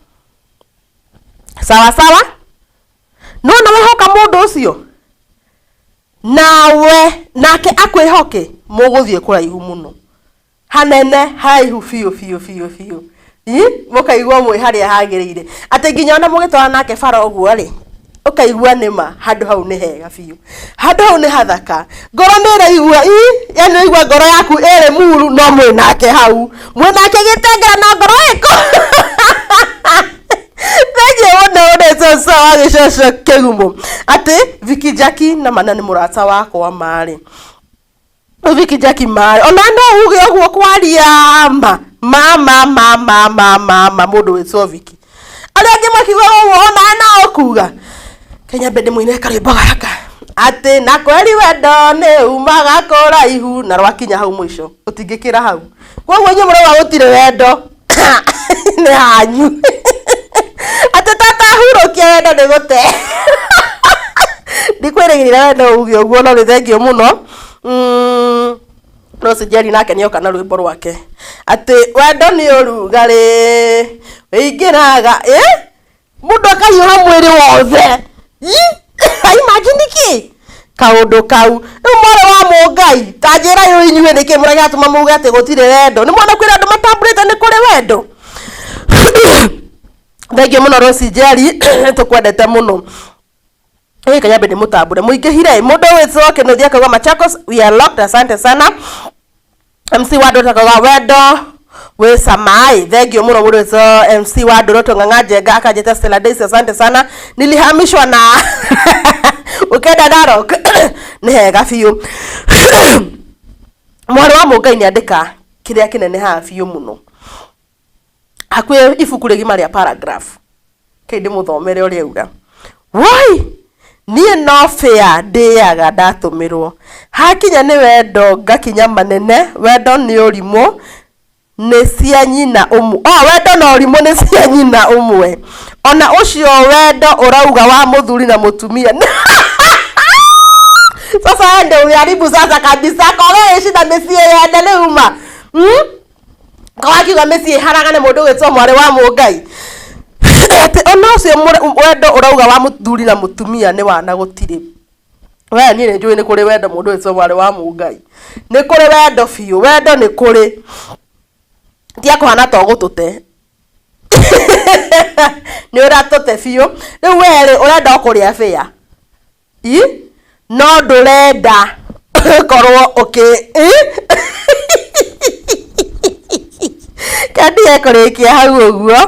sawa sawa. No na wehoka mũndũ ũcio nawe nake akwĩhoke, mũgũthiĩ kũraihu mũno, hanene haraihu biũ biũ biũ biũ. Ĩ mũkaigua mwĩ harĩa hagĩrĩire, atĩ nginya ona mũgĩtwara nake bara ũguo rĩ, ũkaigua nĩma handũ hau nĩ hega biũ, handũ hau nĩ hathaka, ngoro nĩ ĩraigua ĩ, yani ũraigua ngoro yaku ĩrĩ muru, no mwĩ nake hau, mwĩ nake gĩtengera na ngoro ĩkũ. Thank you mũno, mũndũ ũcio wa gĩcoco kĩgumo atĩ Vicky Jackie na mana nĩ mũrata wakwa marĩ. Vicky Jackie marĩ ona no uge ũguo kwaria ma ma ma ma ma ma ma ma mũndũ wĩtwo Vicky, arĩa angĩ makiuga ũguo ona no kuga Kenya mbende mũine karwĩmbo gaka atĩ na kweri wendo nĩ umaga kũraihu na rwakinya hau mũico ũtingĩkĩra hau. Koguo inyuĩ mũrauga gũtirĩ wendo nĩ hanyu, atĩ tata hurũkia wendo nĩ gũte. Ndikwĩrĩgĩrĩra wendo uge ũguo, no nĩ thank you mũno. Rose Jerry nake nĩoka na rwĩmbo rwake atĩ wendo nĩ ũrugarĩ wĩingĩraga ĩ mũndũ akahiũha mwĩrĩ wothe. Ĩ, imagine kĩ Kaũndũ kau rĩu mwarĩ wa mũngai ta njĩra rĩu inyuĩ nĩkĩ mũragatũma muge atĩ gũtirĩ wendo nĩ mwona kwĩna andũ matambũrĩte nĩ kũrĩ wendo. Thengiũ mũno Rose Njeri, tũkwendete mũno. Ĩ kanyambe nĩ mũtambũre mũingĩhire mũndũ wĩtwo Kĩnuthia akauga Machakos we are locked, asante sana. MC wa Ndũrũ akauga wendo wĩ cama ĩ, thengiũ mũno mũndũ wĩtwo MC wa Ndũrũ. Tũng'ang'a Njenga akanjĩta Stella Daisy, asante sana, nilihamishwa na ukenda Narok nĩ hega biũ. Mwarĩ wa mũngai nĩ andĩka kĩrĩa kĩnene haha biũ mũno, hakuhĩ ibuku rĩgima rĩa paragraph. Kĩ ndĩmũthomere ũrĩa auga. Woi, niĩ no bĩa ndĩaga ndatũmĩrwo hakinya nĩ wendo ngakinya manene. Wendo nĩ ũrimũ nĩ cia nyina ũmwe. Oh, wendo na ũrimũ nĩ cia nyina ũmwe. Ona ũcio wendo ũrauga wa mũthuri na mũtumia, sasa ndio umeharibu sasa kabisa koge ĩcina mĩciĩ yene rĩu ma, Kawakiuga mĩciĩ ĩharagane. Mũndũ ũgĩtwo mwarĩ wa mũngai atĩ ona ũcio wendo ũrauga wa mũthuri na mũtumia nĩ wana gũtirĩ. We niĩ nĩ njũĩ nĩ kũrĩ wendo. Mũndũ ũgĩtwo mwarĩ wa mũngai, nĩ kũrĩ wendo biũ. Wendo nĩ kũrĩ, tia kũhana to gũtũte nĩ ũratũte biũ. Rĩu we rĩ ũrenda o kũrĩa bĩa i no ndũrenda korwo ũkĩ kendige kũrĩkia hau ũguo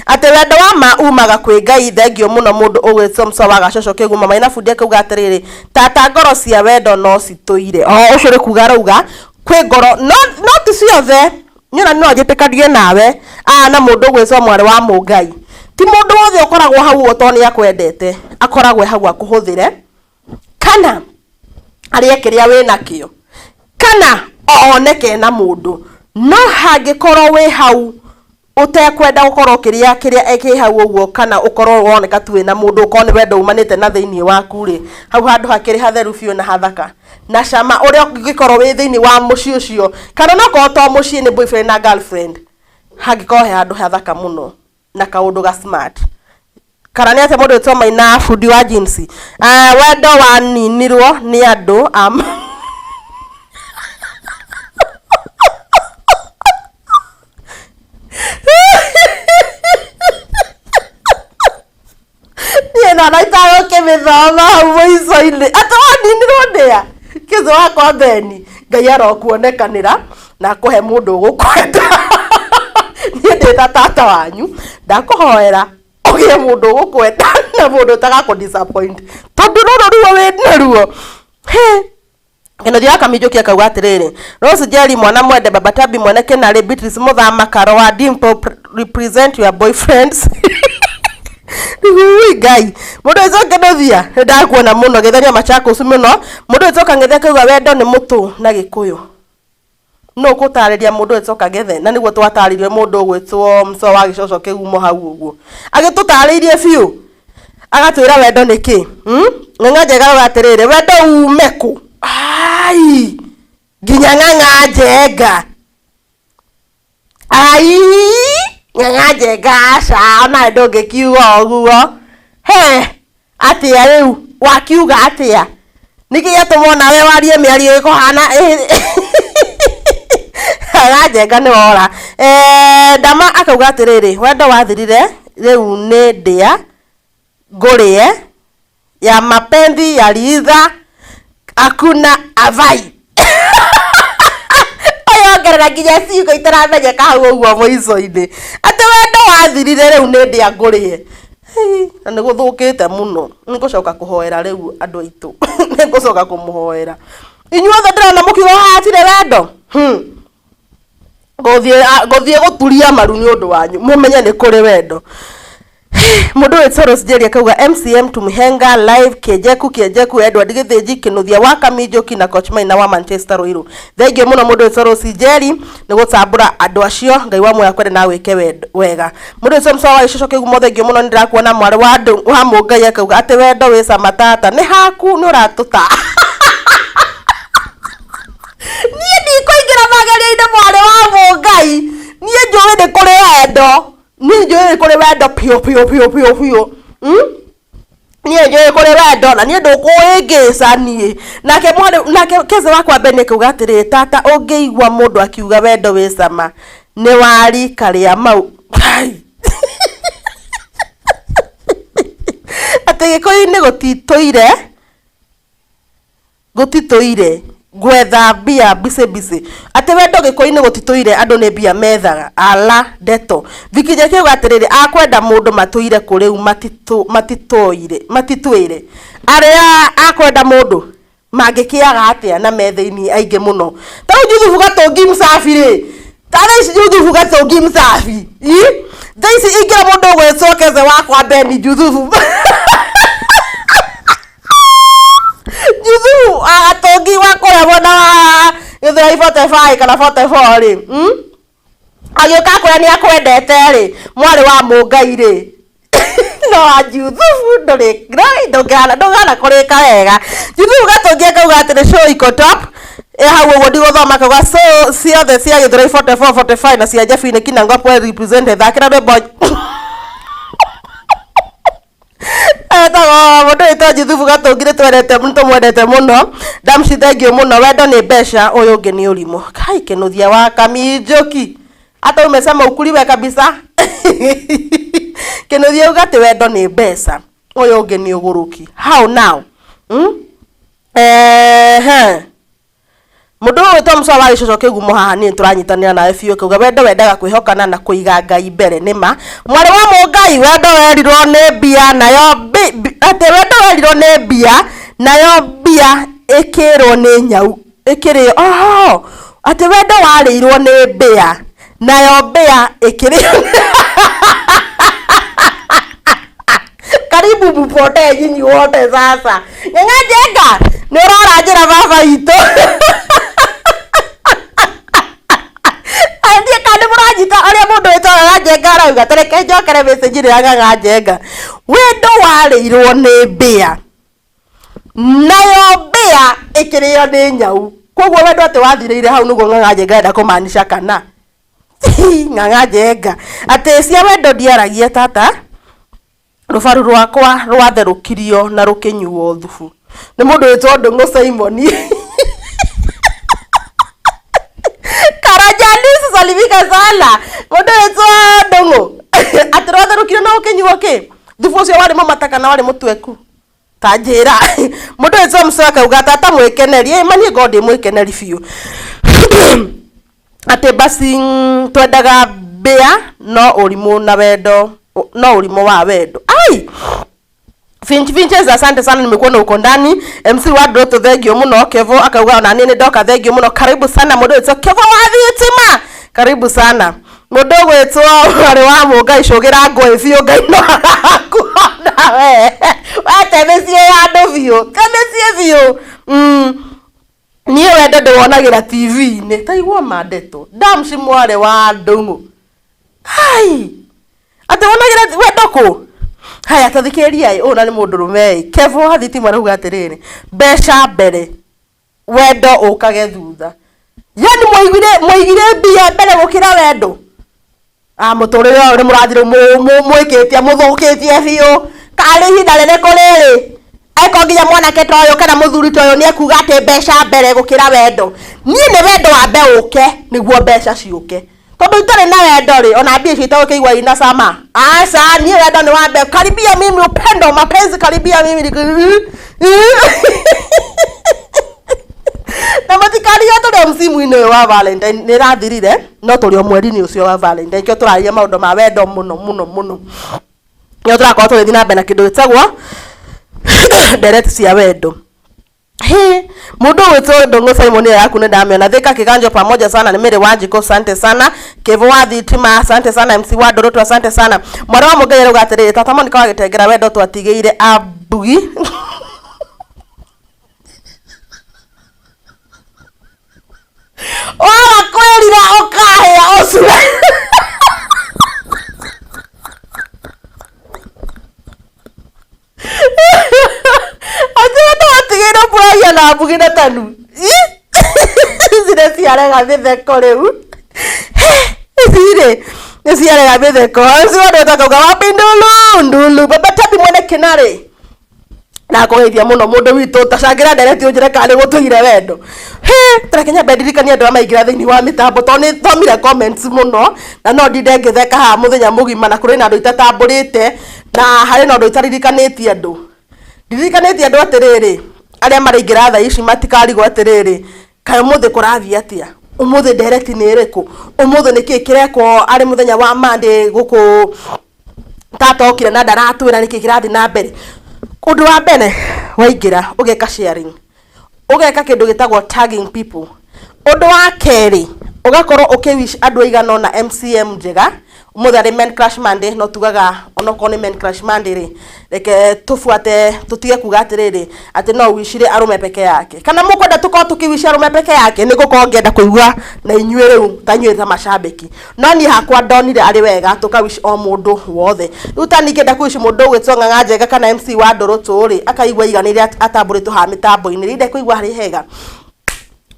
atĩ wendo wa ma umaga kwĩ Ngai. Thengio mũno mũndũ ũgwĩtwo Mũco wa Gacoco Kĩguma Maina Bundi akauga atĩrĩrĩ, tata ngoro cia wendo no citũire o ũcio nĩ kuga arauga kwĩ ngoro no ti ciothe. Nyona no njĩtĩkanie nawe aa na mũndũ ũgwĩtwo mwarĩ wa mũngai, ti mũndũ wothe ũkoragwo hau ũguo tondũ nĩ akwendete. Akoragwo e hau akũhũthĩre kana arĩe kĩrĩa wĩ nakĩo kana oneke na mũndũ. No hangĩkorwo wĩ hau ũtekwenda gũkorwo kĩrĩa kĩrĩa kĩ hau ũguo kana ũkorwo woneka tu wĩna mũndũ, ũkorwo nĩ wendo umanĩte na thĩinĩ waku rĩ, hau handũ hakĩrĩ hatheru biũ na hathaka na cama ũrĩa ũngĩkorwo wĩ thĩinĩ wa mũciĩ ũcio, kana no korwo to mũciĩ nĩ boyfriend na girlfriend, hangĩkorwo he handũ hathaka mũno na kaũndũ ga smart. Kana nĩ atĩa mũndũ wĩtwo Maina bundi wa jeans? Wendo waninirwo nĩ andũ a niĩ na itagũkĩmĩthoma hau mũico-inĩ atĩ waninirwo nĩa kĩzo wakwa Beni. Ngai arokuonekanĩra na akũhe mũndũ ũgũkwenda. Niĩ ndĩ ta tata wanyu, ndakũhoera ũgĩe mũndũ ũgũkwenda na mũndũ ũtagakũ disappoint tondũ rũrũ ruo wĩ naruo. He Kennedy wa Kaminjuki akauga atĩrĩrĩ, Rose Jerry mwana mwende, Baba Tabi mwene Kenarĩ, Beatrice Mũthama Karo wa Dimple, represent your boyfriends. Ui Ngai, mũndũ wĩtwo Kenothia nĩ ndakuona mũno gĩthania Machakos mũno. Mũndũ wĩtwo Kang'ethe akauga wendo nĩ mũtũ na Gĩkũyũ no gũtarĩria. Mũndũ wĩtwo Kagethe na nĩguo twatarĩirio mũndũ ũgwĩtwo Mũco wa Gĩcoco Kĩgumo hau ũguo agĩtũtarĩirie biũ agatwĩra wendo nĩ kĩ, Ng'ang'a Njega auga atĩrĩrĩ, wendo ume kũ? Ai nginya Ng'ang'a Njenga, ai Ng'ang'a Njenga, aca onawe ndũngĩkiuga ũguo. He atĩa rĩu wakiuga atĩa? Nĩkĩ gĩatũma onawe warie mĩario ĩkũhana Ng'ang'a Njenga? Nĩ wora. Ndama akauga atĩrĩrĩ, wendo wathirire rĩu nĩ ndĩa ngũrĩe ya mapenzi yaliiza hakuna avai. Oyongerera nginya ciugo itaramenyeka hau ũguo mũico-inĩ atĩ wendo wathirire rĩu nĩ ndĩa ngũrĩe. Hei, na nĩ gũthũkĩte mũno. Nĩ ngũcoka kũhoera rĩu andũ aitũ, nĩ ngũcoka kũmũhoera inyuothe ndĩrona mũkiuga hatirĩ wendo. Ngũthiĩ gũturia maru nĩ ũndũ wanyu mũmenye nĩ kũrĩ wendo. Mũndũ wĩtwo Rose Jerry akauga MCM Tumhenga live Kĩenjeku Kĩenjeku Edward Gĩthĩnji Kĩnuthia wa Kaminjuki na Coach Maina wa Manchester Ruiru. Thengiũ mũno mũndũ wĩtwo Rose Jerry nĩ gũtambũra andũ acio. Ngai wa muoyo akwende na agwĩke wega. Mũndũ wĩtwo Mũco wa Gĩcoco Kĩgumo, thengiũ mũno, nĩ ndĩrakuona. Mwarĩ wa andũ wa Mũngai akauga atĩ wendo wĩ cama. Tata nĩ haku nĩ ũratũta. Niĩ ndikũingĩra magerio-inĩ. Mwarĩ wa Mũngai, niĩ njũĩ nĩ kũrĩ wendo, niĩ njũĩ nĩ kũrĩ wendo biũ biũ biũ biũ biũ. Niĩ njũĩ kũrĩ wendo na niĩ ndũkũĩngĩca niĩ. Nake mwarĩ nake keze wakwa mbene kuga atĩrĩ, tata ũngĩigua mũndũ akiuga wendo wĩ cama nĩ wa rika rĩa mau. Ai. Atĩ gĩkũyũ-inĩ gũtitũire gũtitũire gwetha mbia mbicĩ mbicĩ, atĩ wendo gĩkũyũ-inĩ gũtitũire, andũ nĩ mbia methaga. Ala ndeto Vikinya kiuga atĩrĩrĩ, akwenda mũndũ matũire kũrĩu matitũire matitwĩre arĩa akwenda mũndũ mangĩkĩaga atĩa na me thĩinĩ aingĩ mũno. Ta rĩu Juthubu Gatũngi Msafi rĩ, ta thaa ici Juthubu Gatũngi Msafi i thaa ici ingĩra mũndũ ũgwĩtwo Keze wakwa Beni Juthubu Juthubu Gatũngi wa kũrĩa mwena wa Gĩthũrai 45 kana 44 rĩ, Agĩũka akwĩra nĩ akwendete rĩ, mwarĩ wa Mũngai rĩ, no Juthubu ndũrĩ ndũngĩhana ndũhana kũrĩka wega. Juthubu Gatũngi akauga atĩrĩ, show iko top ĩ hau ũguo ndigũthoma, akauga so ciothe cia Gĩthũrai 44 45 na cia Jabini Kinangop well represented. Thakĩra rwĩmbo etagwo mũndũ wĩtwo Juthubu Gatũngi, nĩ twendete nĩ tũmwendete mũno. Ndamci thengio mũno, wendo nĩ mbeca, ũyũ ũngĩ nĩ ũrimũ. Kai kĩnũthia wa Kaminjũki hata umesema ukuliwe kabisa. Kĩnũthia uga atĩ wendo nĩ mbeca, ũyũ ũngĩ nĩ ũgũrũki. How now? Ehe. Mũndũ ũyũ wĩtwo Mũcoa wa gĩcoco kĩgumo haha niĩ tũranyitanĩra nawe biũ, akauga wendo wendaga kwĩhokana na kũiga Ngai mbere. Nĩma mwarĩ wa Mũngai, wendo werirwo nĩ mbia nayo atĩ wendo werirwo nĩ mbia nayo mbia ĩkĩrwo nĩ nyau ĩkĩrĩo. Oho, atĩ wendo warĩirwo nĩ mbĩa nayo mbĩa ĩkĩrĩo. Karibu mupotee nyinyi wote sasa. Ng'ang'a Njenga nĩ ũrora njĩra baba itũ. Ndiĩ kana nĩ mũranyita ũrĩa mũndũ wĩtwo Ng'ang'a Njenga arauga. Ta reke njokere message ya Ng'ang'a Njenga. Wendo warĩirwo nĩ mbĩa nayo mbĩa ĩkĩrĩo nĩ nyau. Koguo wendo atĩ wathirĩire hau, nĩguo Ng'ang'a Njenga enda kũmaanisha kana Ng'ang'a Njenga atĩ cia wendo ndiaragia tata rũbaru rwakwa rwatherũkirio na rũkĩnyuo thubu nĩ mũndũ wĩtwo Ndũng'ũ Simon. Karajanis salimika sana mũndũ wĩtwo Ndũng'ũ, atĩ rwatherũkirio na rũkĩnyuo kĩ thubu ũcio warĩ mũmata kana warĩ mũtweku, ta njĩra. Mũndũ wĩtwo Mũcoo akauga tata mwĩkeneri ĩ maniĩ ngorwo ndĩ mwĩkeneri biũ, atĩ basi twendaga mbĩa no ũrimũ na wendo no ũrimũ wa wendo. Ai Finch Finches, asante sana, nimekuona uko ndani. MC wa Ndoto, thengio mũno. Kevo akauga ona niĩ nĩ ndoka, thengio mũno, karibu sana. Mũndũ wĩtwo Kevo wa thitima, karibu sana. Mũndũ ũgwĩtwo mwarĩ wa Mũngai, cũgĩra ngũĩ biũ, Ngai no agakuona we wete mĩciĩ ya andũ biũ, te mĩciĩ biũ. Niĩ wendo ndĩwonagĩra TV-inĩ. Ta igua mandeto Damshi mwarĩ wa Ndũng'ũ, hai atĩ wonagĩra wendo kũ? Haya, ta thikĩrĩria ũyũ na nĩ mũndũrũme ĩ. Kevo wa thitima arauga atĩrĩrĩ, mbeca mbere, wendo ũkage thutha. Yani mwaigire mwaigire mbia mbere gũkĩra wendo. Ah, mũtũrĩre ũyũ nĩ mũrathiĩ rĩu mwĩkĩtie mũthũkĩtie biũ. Karĩ ihinda rĩrĩkũ rĩrĩ eko nginya mwanake ta ũyũ kana mũthuri ta ũyũ nĩ ekuga atĩ mbeca mbere gũkĩra wendo? Niĩ nĩ wendo wambe ũke nĩguo mbeca ciũke, tondũ itarĩ na wendo rĩ, ona mbia icio itagũkĩigua ina cama. Aca, niĩ wendo nĩ wambe karibia mimi, upendo mapenzi karibia mimi na matikaria. Tũrĩ o msimu-inĩ ũyũ wa Valentine, nĩ ĩrathirire no tũrĩ o mweri-inĩ ũcio wa Valentine, kĩo tũraria maũndũ ma wendo mũno mũno mũno. Nĩo tũrakorwo tũgĩthiĩ na mbere na kĩndũ gĩtagwo ndereti cia wendo. He, mũndũ ũgwĩtwo Ndũng'ũ Simon, ĩyo yaku nĩ ndamĩona. Thika Kiganjo pamoja sana, nĩ Mary Wanjikũ, asante sana. Kevo wa thitima, asante sana. MC wa Ndũrũtũ, asante sana. Mwarĩ wa Mũngai arauga atĩrĩrĩ, tata Monica wa Gĩtengera, wendo twatigĩire ambugi waga kwĩrira ũkahĩa ũcura. Atĩ wendo watigĩire mburagia na mbugi na tanu. Ici nĩ ciarega mĩtheko rĩu, ici rĩ nĩ ciarega mĩtheko. Ici wendo ũtakauga wapi ndulu ndulu baba tabi mwene kinarĩ. Na kũgeithia mũno mũndũ witũ tacangĩra ndereti ũnjĩre kana nĩ gũtũire wendo. He, tareke nyambe ndirikanie andũ arĩa maingĩra thĩinĩ wa mĩtambo tondũ nĩ thomire comments mũno na no ndinde ngĩtheka haha mũthenya mũgima na kũrĩ na andũ itatambũrĩte na harĩ na ũndũ itaririkanĩtie andũ. Ndirikanĩtie andũ atĩrĩrĩ, arĩa maraingĩra thaa ici matikarigwo atĩrĩrĩ, kaĩ ũmũthĩ kũrathiĩ atĩa? Ũmũthĩ ndereti nĩ ĩrĩkũ? Ũmũthĩ nĩkĩ kĩrekwo arĩ mũthenya wa Monday gũkũ tata okire na ndaratwĩra nĩkĩ kĩrathiĩ na mbere. Ũndũ wa mbere waingĩra ũgeka sharing, ũgeka kĩndũ gĩtagwo tagging people. Ũndũ wa kerĩ ũgakorwo ũkĩwish andũ aigana ũna MCM njega. Ũmũthĩ arĩ Men Crush Monday, no tugaga onokorwo nĩ Men Crush Monday rĩ, reke tũbuate tũtige kuga atĩrĩrĩ atĩ no wishire arũme peke yake. Kana mũkwenda tũkorwo tũkĩwish arũme peke yake, nĩ ngũkorwo ngĩenda kũigua na inyuĩ rĩu ta inyuĩ ta macambĩki. No niĩ hakwa ndonire arĩ wega tũkawish o mũndũ wothe. Rĩu ta niĩ ingĩenda kũwish mũndũ ũgwĩtwo Ng'ang'a Njega kana MC wa Ndũrũtũ rĩ, akaigua aiganĩire atambũrĩtwo haha mĩtambo-inĩ, rĩ ndekũigua harĩ hega.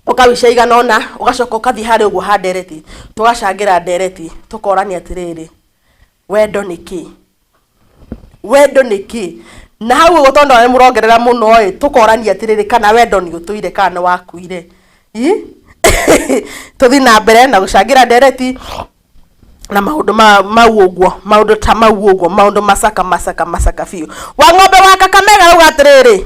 Ũkawica igana ũna, ũgacoka ũkathiĩ harĩa ũguo ha ndereti, tũgacangĩra ndereti, tũkorania atĩrĩrĩ, wendo nĩ kĩ? Wendo nĩ kĩ? Na hau ũguo tondũ nĩ mũrongerera mũno ĩ, tũkorania atĩrĩrĩ kana wendo nĩ ũtũire kana nĩ wakuire. Ĩ? Tũthiĩ na mbere na gũcangĩra ndereti na maũndũ mau ũguo, maũndũ ta mau ũguo, maũndũ macaka macaka macaka biũ. Wa ng'ombe wa Kakamega auga atĩrĩrĩ,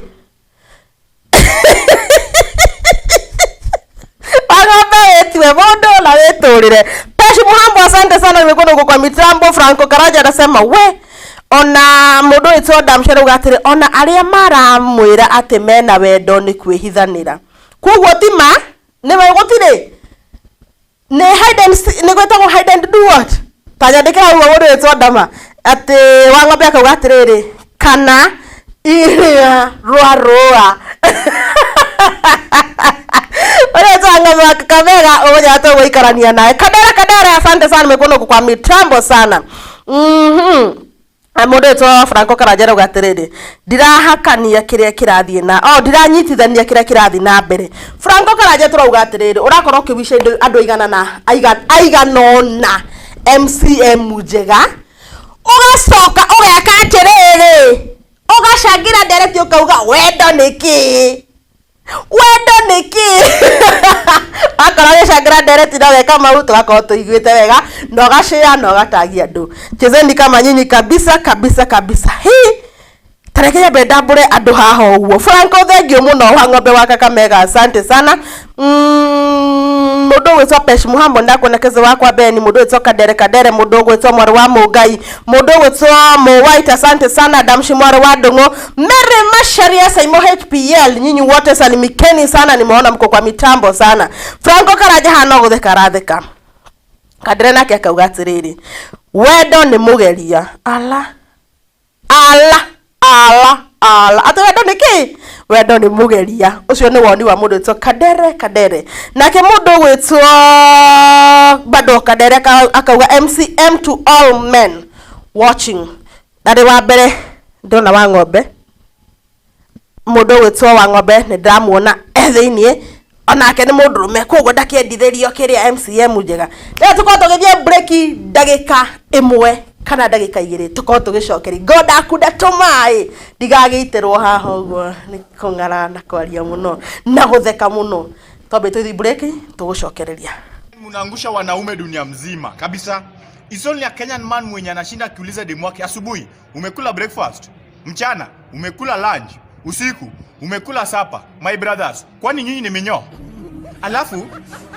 Wang'ombe wĩtue mũndũ na wĩtũrĩre. Peshi Muhambo, asante sana, nimekuona uko kwa mitambo. Franco Karaja anasema we ona mũndũ wĩtwo Damshere auga atĩrĩ, ona arĩa maramwĩra atĩ mena wendo nĩ kwĩhithanĩra. Koguo ti ma, nĩwe gũtirĩ. Nĩ hide and nĩ gwĩtagwo hide and do what? Ta nyandĩkĩra ũguo mũndũ wĩtwo Dama atĩ wa ng'ombe akauga atĩrĩrĩ, kana iria rwa rũa. Ũrĩa wĩtwo ng'ombe wa Kakamega ũgũnya tũgũikarania naye. Kadera Kadera, asante sana, nimekuona uko kwa mitambo sana. Mũndũ wĩtwo Franco Karanja arauga atĩrĩrĩ, ndirahakania kĩrĩa kĩrathiĩ na oh, ndiranyitithania kĩrĩa kĩrathiĩ na mbere. Franco Karanja tũrauga atĩrĩrĩ, ũrakorwo ũkĩwica andũ aigana na aigana ũna MCM njega, ũgacoka ũgeka atĩrĩrĩ, ũgacangĩra ndereti ũkauga wendo nĩ kĩ? Wendo nĩ kĩ? Wakorwo ũgĩcangĩra ndereti na weka mau, tũgakorwo tũiguĩte wega na ũgacĩa na ũgatagia andũ. Chezeni kama nyinyi kabisa kabisa kabisa. Hi, tareke nyambe ndambũre andũ haha ũguo. Franco, thengiũ mũno wa ng'ombe wa Kakamega, asante sana. Mũndũ ũgwĩtwo Pesh Muhambo ndakuonekeze wakwa Beni, mũndũ ũgwĩtwo Kadere Kadere, mũndũ ũgwĩtwo Mwarĩ wa Mũngai, mũndũ ũgwĩtwo Mo White, asante sana. Damshi Mwarĩ wa Ndũng'ũ, Mary Macharia, Saimo HPL, nyinyi wote salimikeni sana, nimeona mko kwa mitambo sana. Franco Karanja haha no gũtheka aratheka. Kadere nake akauga atĩrĩrĩ, wendo nĩ mũgeria. Ala ala ala ala, atĩ wendo nĩ kĩ? Wendo nĩ mũgeria. Ũcio nĩ woni wa mũndũ wĩtwo Kadere Kadere. Nake mũndũ ũgwĩtwo bado Kadere akauga MCM to all men watching. Arĩ wa mbere ndĩrona wa ng'ombe, mũndũ ũgwĩtwo wa ng'ombe nĩ ndĩramuona e thĩiniĩ, onake nĩ mũndũrũme, koguo ndakĩendithĩrio kĩrĩa MCM njega. Rĩu tũkorwo tũgĩthiĩ break ndagĩka ĩmwe kana ndagĩka igĩrĩ, tũkorwo tũgĩcokeria ngo ndakunda tũmaĩ ndigagĩitĩrwo haha ũguo nĩ kũng'ara na kwaria mũno na gũtheka mũno. Twambe tũthiĩ break, tũgũcokereria.
Mnaangusha wanaume dunia mzima kabisa. It's only a Kenyan man mwenye anashinda akiuliza demu wake asubuhi, umekula breakfast? Mchana, umekula lunch? Usiku, umekula supper? My brothers, kwani nyinyi ni minyoo? Alafu,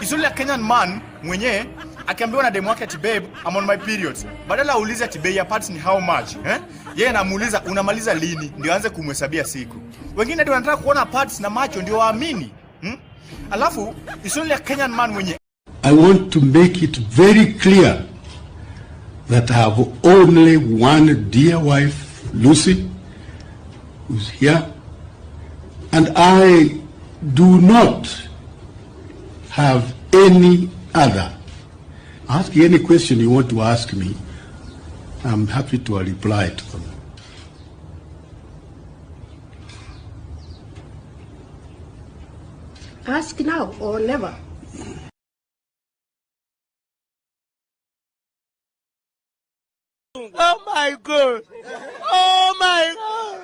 it's only a Kenyan man mwenye akiambiwa na demu wake ati babe, I'm on my periods. Badala aulize ati bei ya pads ni how much, eh? Yeye anamuuliza unamaliza lini ndio aanze kumhesabia siku. Wengine ndio wanataka kuona pads na macho ndio waamini. Alafu, it's only a Kenyan man mwenye
I want to make it very clear that I have only one dear wife, Lucy, who's here, and I do not have any other. Ask any question you want to ask me. I'm happy to reply to them.
Ask now or never.
Oh my God! Oh my God!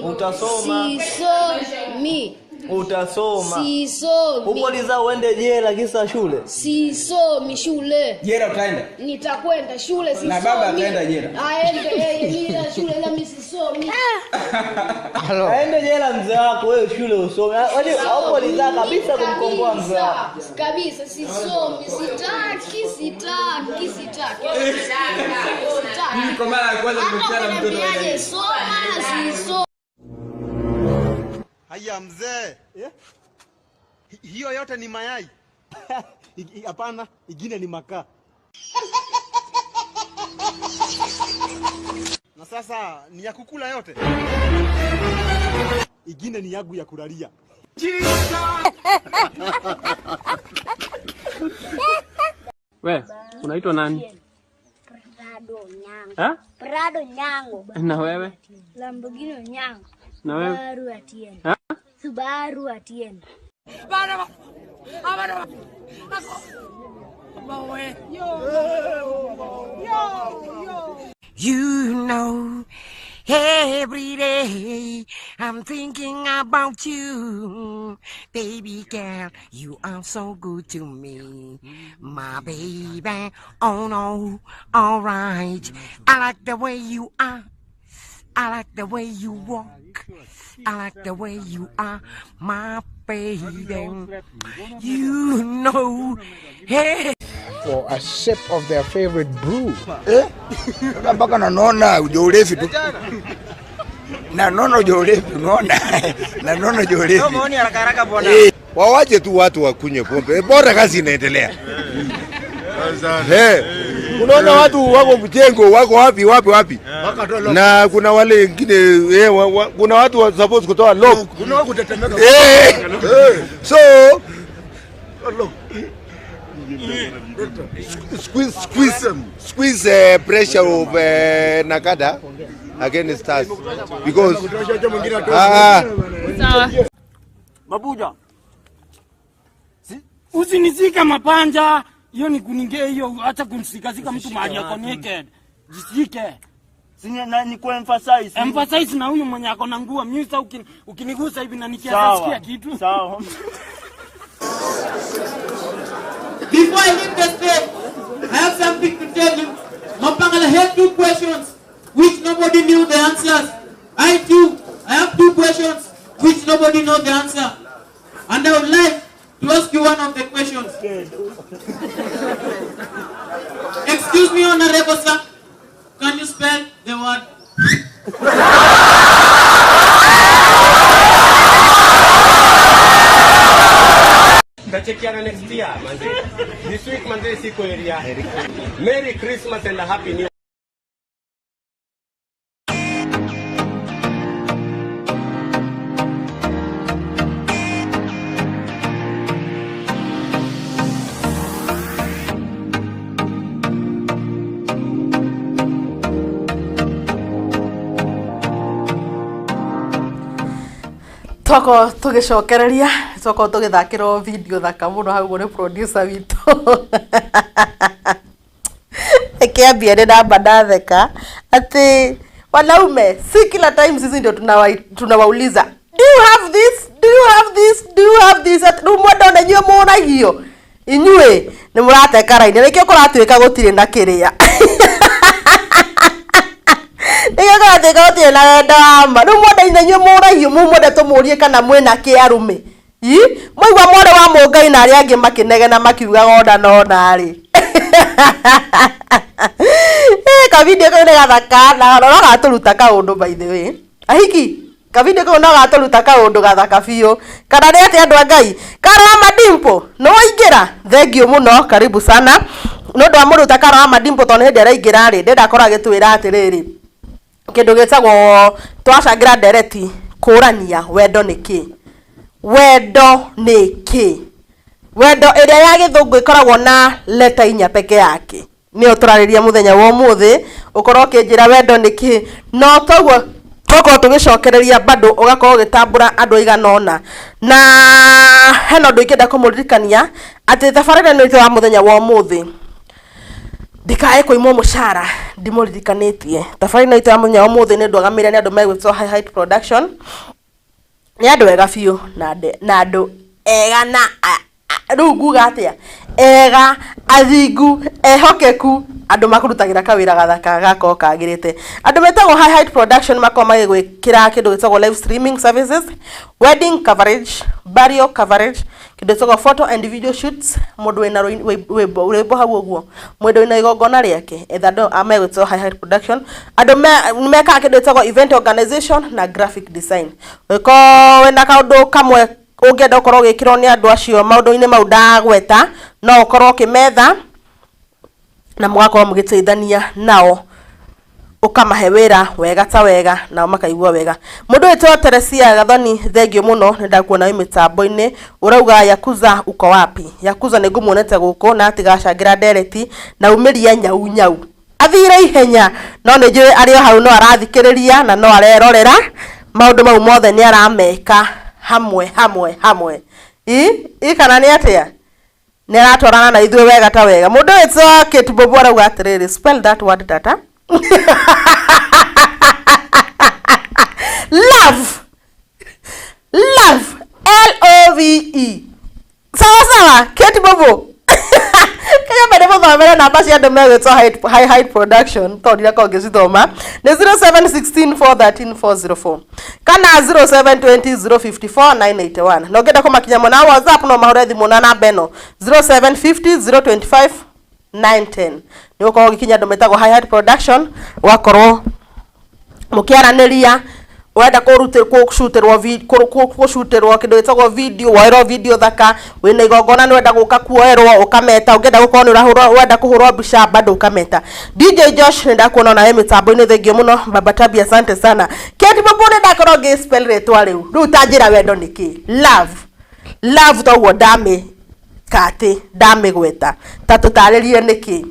Utasoma.
Sisomi.
Utasoma.
Sisomi.
Hukuuliza uende jela kisa shule.
Sisomi shule.
Jela utaenda?
Nitakwenda shule sisomi.
Na baba ataenda jela?
Aende yeye, mimi na shule na mimi sisomi.
Aende jela mzee wako, wewe shule usome. Yaani haukuuliza kabisa kumkomboa mzee wako.
Kabisa sisomi, sitaki, sitaki, sitaki. Sitaki.
Kwa mara ya kwanza
Hata
nimekutana na mtoto wa aina
ukiniambiaje
hii.
soma, sisomi.
Haya mzee. Hiyo yote ni mayai. Hapana, ingine ni makaa. Na sasa ni ya kukula yote. Ingine ni yangu ya kulalia.
We, unaitwa nani?
Prado Nyango.
Eh?
Prado Nyango.
Na wewe?
Lamborghini Nyango.
Na wewe?
Subaru Atieno.
Eh?
Subaru Atieno.
You know, every day I'm thinking about you, baby girl. You are so good to me, my baby. Oh no, all right. I like the way you are. I like the way you walk. I like the way you are, my baby. You know, hey.
For a sip of their favorite brew.
Eh? Mpaka nanona ujorefi tu. Nanona ujorefi unaona? Nanona ujorefi.
Maoni haraka haraka bwana.
Eh, wawache tu watu wakunywe pombe. Eh, bora kazi inaendelea. Eh, unaona watu wako mjengo wako wapi wapi wapi, na kuna wale wengine eh, kuna watu wa suppose kutoa lock.
Kuna wako kutetemeka.
Eh, so squeeze squeeze squeeze pressure of Nakada against us because ah
Babuja. Usinizike mapanja. Hiyo ni kuninge hiyo, acha kumshikazika mtu mahali ako naked. Jisike.
Sina na ni kuemphasize.
Emphasize na huyu mwenye ako na nguo. Mimi sasa ukinigusa hivi na nikianza
Sawa.
sikia kitu.
Sawa.
Before I leave the stage, I have something to tell you. Mapangala had two questions which nobody knew the answers. I too, I have two questions which nobody knows the answer. And I would like to ask you one of the questions. Excuse me, Honorable Sir, can you spell the word?
Tachekiana next year, manze. This week manze siko area. Merry Christmas and a Happy New
Twakorwo tũgĩcokereria, twakorwo tũgĩthakĩrwo video thaka mũno hau ũguo nĩ producer witũ. Ĩkĩambia nĩ namba ndatheka atĩ wanaume si kila time sisi ndio tunawauliza do you have this, do you have this, do you have this, atĩ rĩu mwenda ona inyuĩ mũragio inyuĩ nĩ mũrateka raini nĩkĩo kũratuĩka gũtirĩ na kĩrĩa nĩkĩo kũratuĩka gũtirĩ na wendo wa ma. Rĩu mwenda inyuĩ mũragio mũu mwende tũmũrie kana mwĩna kĩ arũme i mwaigua mwarĩ wa mũngai na arĩa angĩ makĩnegena makiugaga ona na ona rĩ. Kavideo kau nĩ gathaka na no gatũruta kaũndũ by the way. Ahiki kavideo kau no gatũruta kaũndũ gathaka biũ. Kana nĩ atĩa andũ a Ngai? Karo wa Madimpo nĩ waingĩra, thengiũ mũno, karibu sana. Nĩ ũndũ wa mũndũ ta Karo wa Madimpo tondũ nĩ hĩndĩ araingĩra rĩ, ndĩrenda akorwo agĩtwĩra atĩrĩrĩ, kĩndũ gĩtagwo twacangĩra ndereti kũrania wendo nĩ kĩ, wendo nĩ kĩ, wendo ĩrĩa ya gĩthũngũ ĩkoragwo na leta inya peke yake nĩyo tũrarĩria mũthenya wa ũmũthĩ. Ũkorwo ũkĩnjĩra wendo nĩ kĩ, no toguo twakorwo tũgĩcokereria bado ũgakorwo ũgĩtambũra andũ aigana ũna. Na hena ũndũ ingĩenda kũmũririkania atĩ tabarĩra ĩno itũ ya mũthenya wa ũmũthĩ Ndikae kũimwo mũcara ndimũririkanĩtie. Thabarĩ ĩno itũ ya mũthenya wa ũmũthĩ nĩ ndũgamĩrĩre nĩ andũ megwĩtwo High Height Production. Nĩ andũ ega biũ na na andũ ega na rĩu nguga atĩa, ega, athingu, ehokeku, andũ makũrutagĩra kawĩra gathaka gakorwo kagĩrĩte. Andũ metagwo High Height Production makoragwo magĩgwĩkĩra kĩndũ gĩtagwo live streaming services, wedding coverage, burial coverage, kĩndũ gĩtagwo photo and video shoots, mũndũ wĩna rwĩmbo hau ũguo, mũndũ wĩna igongona rĩake, etha andũ a megwĩtwo High Height Production. Andũ mekaga kĩndũ gĩtagwo event organization na graphic design. Ũngĩkorwo wĩna kaũndũ kamwe ũngĩenda ũkorwo ũgĩkĩrwo nĩ andũ acio maũndũ-inĩ mau ndagweta, no ũkorwo ũkĩmetha na mũgakorwo mũgĩteithania nao, ũkamahe wĩra wega ta wega nao makaigua wega. Mũndũ wĩtwo Teresia Gathoni, thengio mũno, nĩ ndakuona wĩ mĩtambo-inĩ. Ũrauga Yakuza uko wapi? Yakuza nĩ ngũmuonete gũkũ na atigacangĩra ndereti na umĩria nyau nyau. Athire ihenya no nĩ njũĩ arĩ o hau no arathikĩrĩria na no arerorera maũndũ mau mothe nĩ arameka hamwe hamwe hamwe. I i kana nĩ atĩa? Nĩ aratwarana na ithuĩ wega ta wega. Mũndũ wĩtwo Kate Bobo arauga atĩrĩrĩ, spell that word tata. Love, love, L O V E. Sawa sawa, Kate Bobo. Kenya mbere mũthomere namba cia andũ megwĩtwo High Height Production tondũ ndirakorwo ngĩcithoma nĩ 0716 413 404 kana 0720 054 981. Na ũngĩenda kũmakinya mwena wa WhatsApp no mahũre thimũ na namba ĩno 0750 025 910. Nĩ ũgũkorwo ũgĩkinya andũ metagwo High Height Production, ũgakorwo mũkĩaranĩria. Ũrenda kũcutĩrwo kũcutĩrwo kĩndũ gĩtagwo video, woerwo video thaka, wĩna igongona nĩ ũrenda gũka kuoerwo ũkameta, ũngĩenda gũkorwo nĩ ũrahũrwo, ũrenda kũhũrwo mbica bado ũkameta. DJ Josh nĩ ndakuona onawe mĩtambo-inĩ, thengio mũno. Baba Tabi, asante sana. Kate Bobo, nĩ ndakorwo ngĩ spell rĩtwa rĩu. Rĩu ta njĩra wendo nĩ kĩ? Love, love, toguo ndamĩ katĩ ndamĩgweta, ta tũtarĩrie nĩ kĩ?